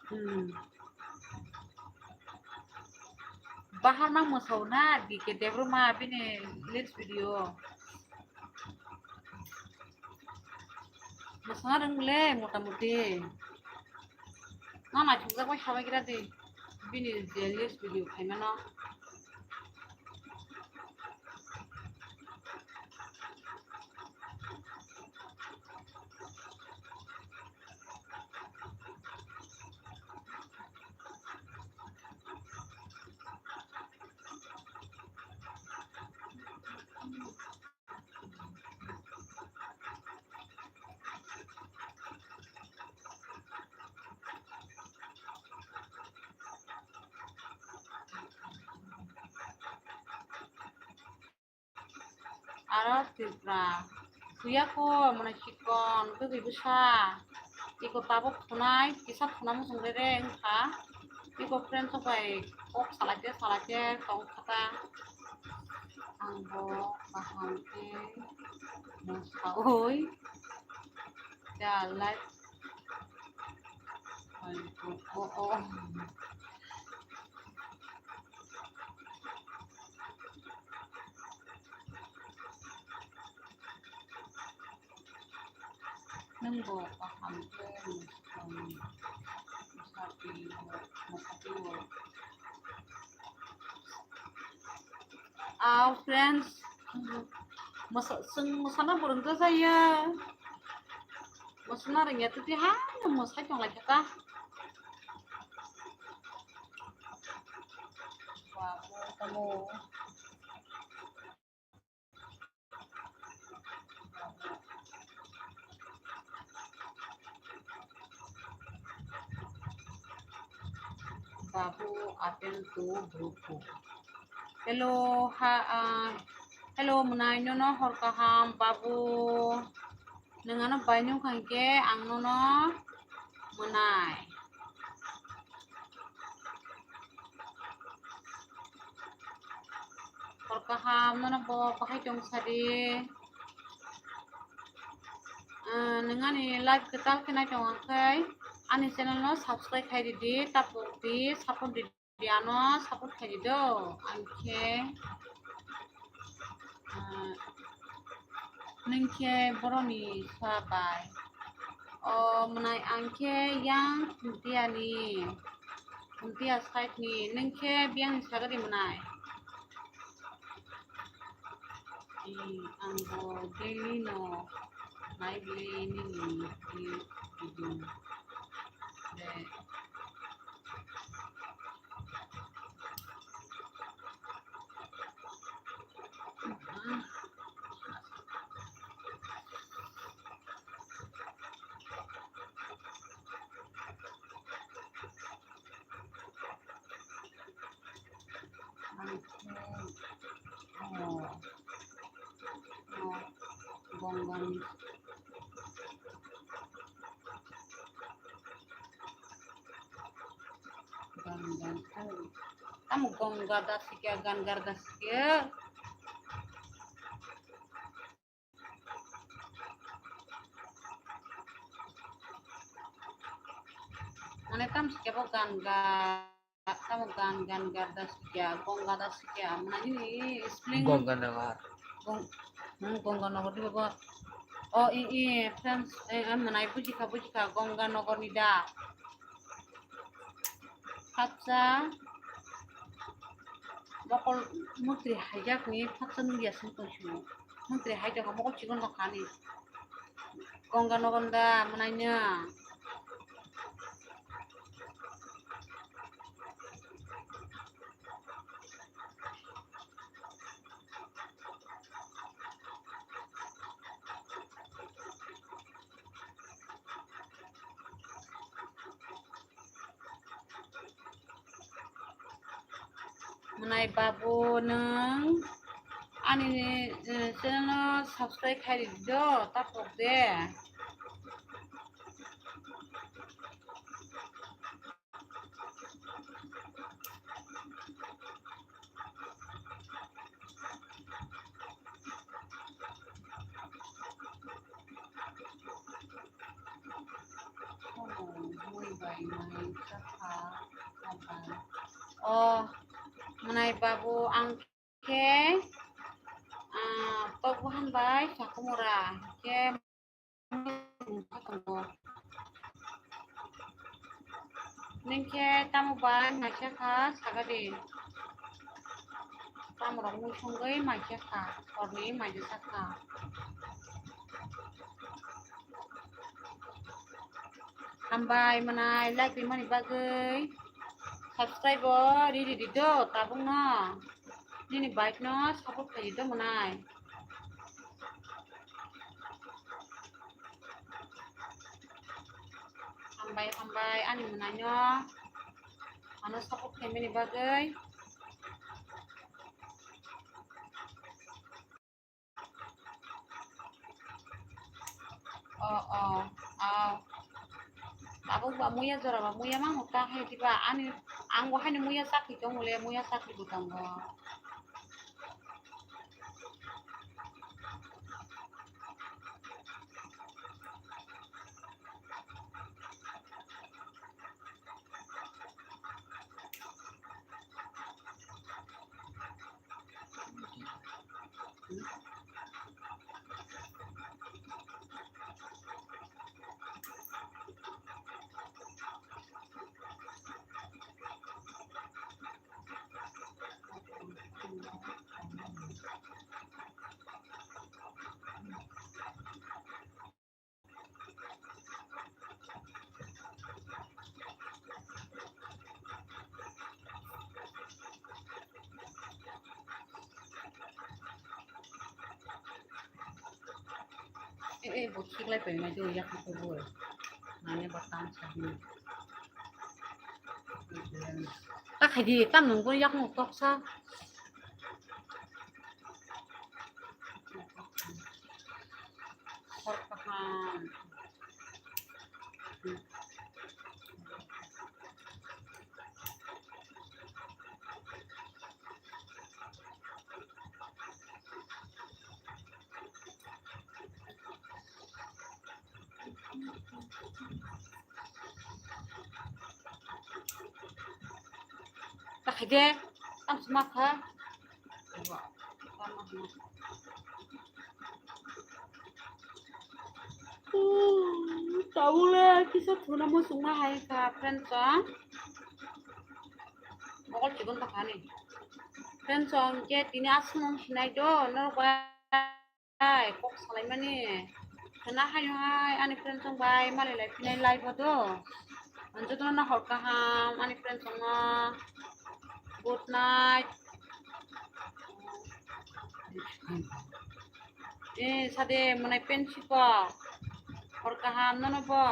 Hmm. Bahar ma mwsao na, D K Debbarma bini lyrics video. Mwsana rwng le mota moti. Ma naithokjak bai sabai gra di. Bini je lyrics video khaimano. Aro Tripura. Suya ko mane chikon, twi bwsa. Iko tabuk thunai, kisa thuna muchung rere wngkha. Iko friend rok bai kok salai te, salai te tong kha ta. Ang bo kaham khe mwsaui da life. Ai, o, o, o. Nwng bo kaham khe mwsadi, mwsadi o. Ah, friends, mwsa-, chwng mwsana bo rwngjakya. Mwsana rwngya tei ha nwng mwsai tonglaikha ta. Ba, bo tamo. Babu, apple to Bruko. Hello, ha, ah, hello, mwnai, nono hor kaham, Babu. Nwng ano bai nung kha hinkhe ang nono mwnai. Kaham, nono bo bahai tong sadi. Ah, nwng ani live kwtal khe nai tong khe ani channel no subscribe khai di di, tapok di, support di di, ano support khai di do. Ang khe, ah, nwng khe boroni sua bai. O mwnai ang khe yang Khuntiani, Khuntia side ni, nwng khe biyang ni sagadi mwnai. Ang bo daily no nai bili nini video de. Gongani. Gan gan. Tamo gongga dasikya, gangar dasikya. Mane tam sikya bo gan ga, tamo gan gan gar da sikya, gong ga da sikya, mane nini spelling Gonganagar. Gong, hmm, Gonganagar di baba. O i i friends, eh, eh, mane bujikha, bujikha, Gonganagar ni da. Phatsa mokol mutri haijak ni phatsa nungya sung tong sio. Mutri haijak mokol chikon tong kha ni. Gonganagar da mwnai no. Mwnai babu, nwng ani, eh, channel no subscribe khai ridi do, tapok de. O mwnai babu, ang khe, ah, tok bahan bai sakumura khe. Nwng khe tamo bai maisa kha, saga di. Tamo rok mui songwi maisa kha, horni maisa kha. Hambai mwnai like rimani bagwi, subscribe o riri di do tabuk no. Nini bike no support khai di do mwnai. Hambai, hambai, ani mwnai no ano support khaimani bagwi. O, o, o. Tabuk ba muya jora ba muya mang ta hai diba ani ang bo haino muya sakhi tong le muya sakhi bo tongo. Eh, eh, bo khiklai pai mai do yak ko bo. Nane ba tam sa ni. Ta khai di, tam nung bo yak mo tok sa. Hor kaham. Khaide, tamo sima kha. Tabule kisa thuna muchungma hai kha, friend chong. Mokol chikon ta khani. Friend chong ke tini aswk nung sinai do, norok bai kok salaimani. Khana haino hai ani friend chong bai malai lai phinai live o do. Ang jotono no hor kaham ani friend chong no. Good night. Eh, sade mwnai pen siko. Hor kaham nono bo.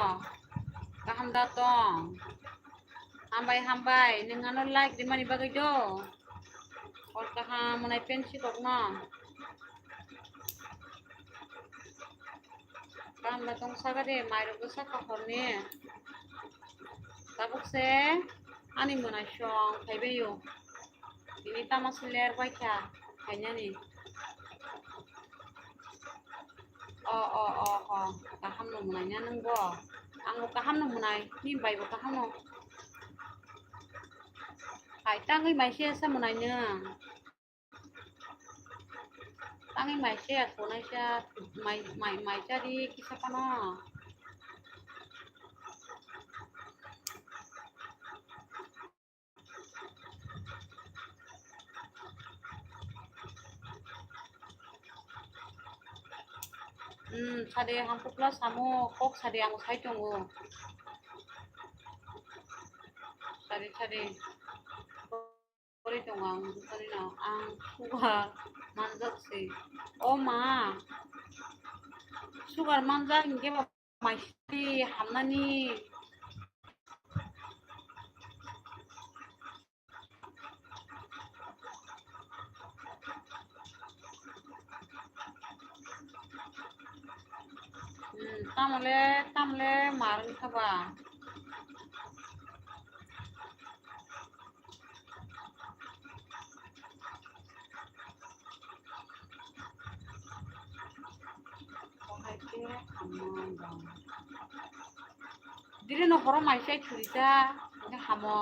Kaham da tong. Hambai, hambai. Nwng ano like rimani bagwi do. Hor kaham mwnai pen sikok no. Kaham da tong saka de, mairok bwsa kahorni. Tabuk se ani mwnai song phaibaio. Tini tamo se ler bai kha khainani. O, o, o, o, kaham no mwnai na nwng bo? Ang bo kaham no mwnai, ni bai bo kaham no. Hai tangwi mai se sa mwnai nwng. Tangwi mai se ya, khonai sa, mai, mai, mai chari kisa pano. Hmm, sade hampukla samo kok sade ang sai tongo. Sade, sade. Pori tongo ang, bwsani no ang sugar manjak se. O ma, sugar manjak hinkhe ba mai sadi hamnani. Hmm, tamole, tamole mar wngkha ba. Diri no horo mai sai thuri ta, hamo.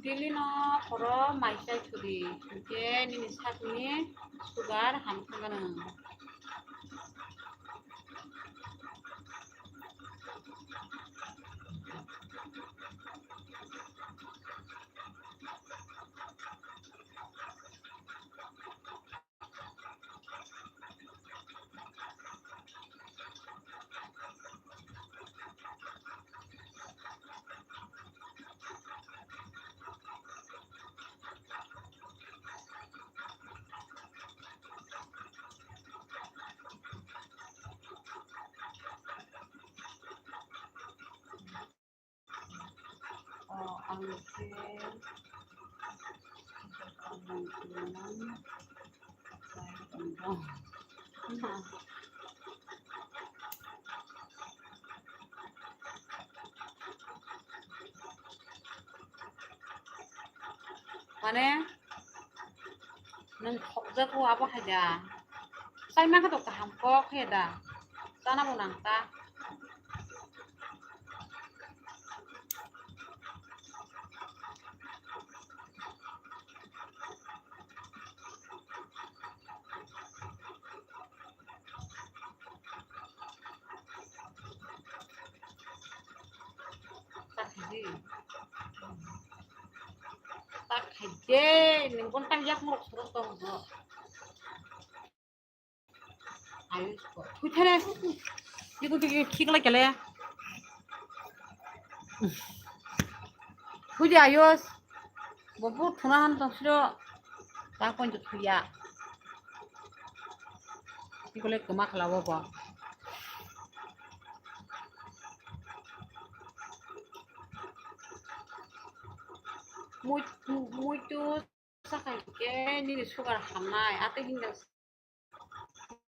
Dili no horo mai chai thudi, hinkhe nini sakni sugar hamkha gwnang. Mane, nwng khokjago abo hai da. Chaima khe to kaham kok he da. Chana bo nang ta. Ta khaidi. Ta khaidi. Nwng kon ta yak murok surok tong bo. Ayush ko. Thui thene. Yego thui thik lai kele. Thui di Ayush. Bobo thuna han tong siro. Ta kon thui ya. Ikole kema khala bobo. Mui, mui tu sakai ke nini sugar hamnai. Ate hinda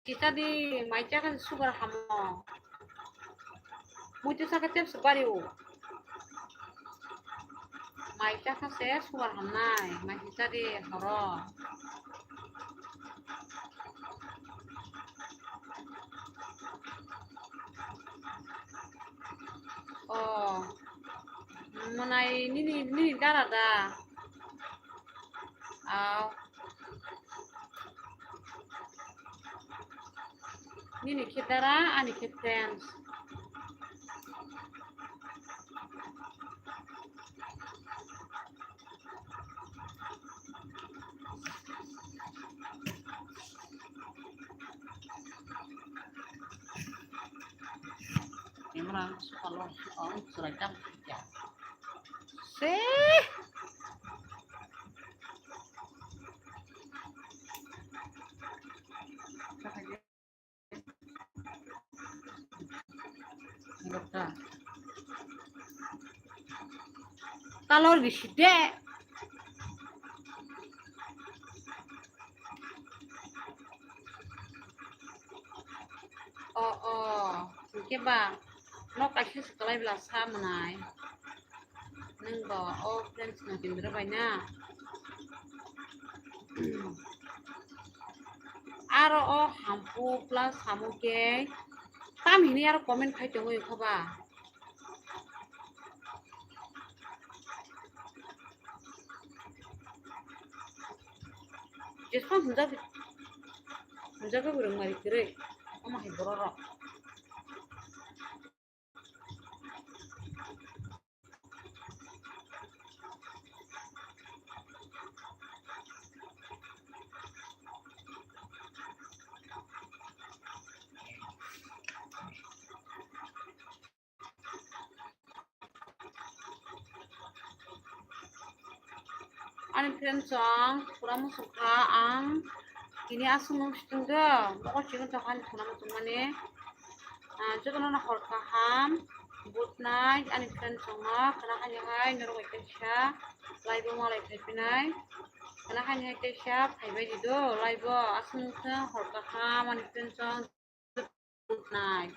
Chicha di, mai chakha se sugar hamo. Muitu chakha tep se bari o. Mai chakha se sugar hamnai, mai chicha di horo. Oh. Mwnai nini, nini dara da. Aw. Nini khe dara, ani khe friends. Imran sukalo, oh, surai tam ya. Se. Talor bisi de. O, o, hingke ba, nok kaisa se kalai bela sa mwnai. Nwng bo o friends no tindra bai na. Aro o hampu plus hamu ke tam hini aro comment khai tongwi kho ba. Jesma hunjak, hunjak rok rwng mari kwrwi. Omo hai borok rok. Ani friend song, pura muchung kha ang tini aswk nung situng do, mokol chikon tong ani khuna muchung mani. Ah, jotono no hor kaham, good night, ani friend song no, khana hani hai norok bai kaisa live o malai phai phinai, khana hani hai kaisa phai bai di do live o, aswk nung thung hor kaham ani friend song. Good night.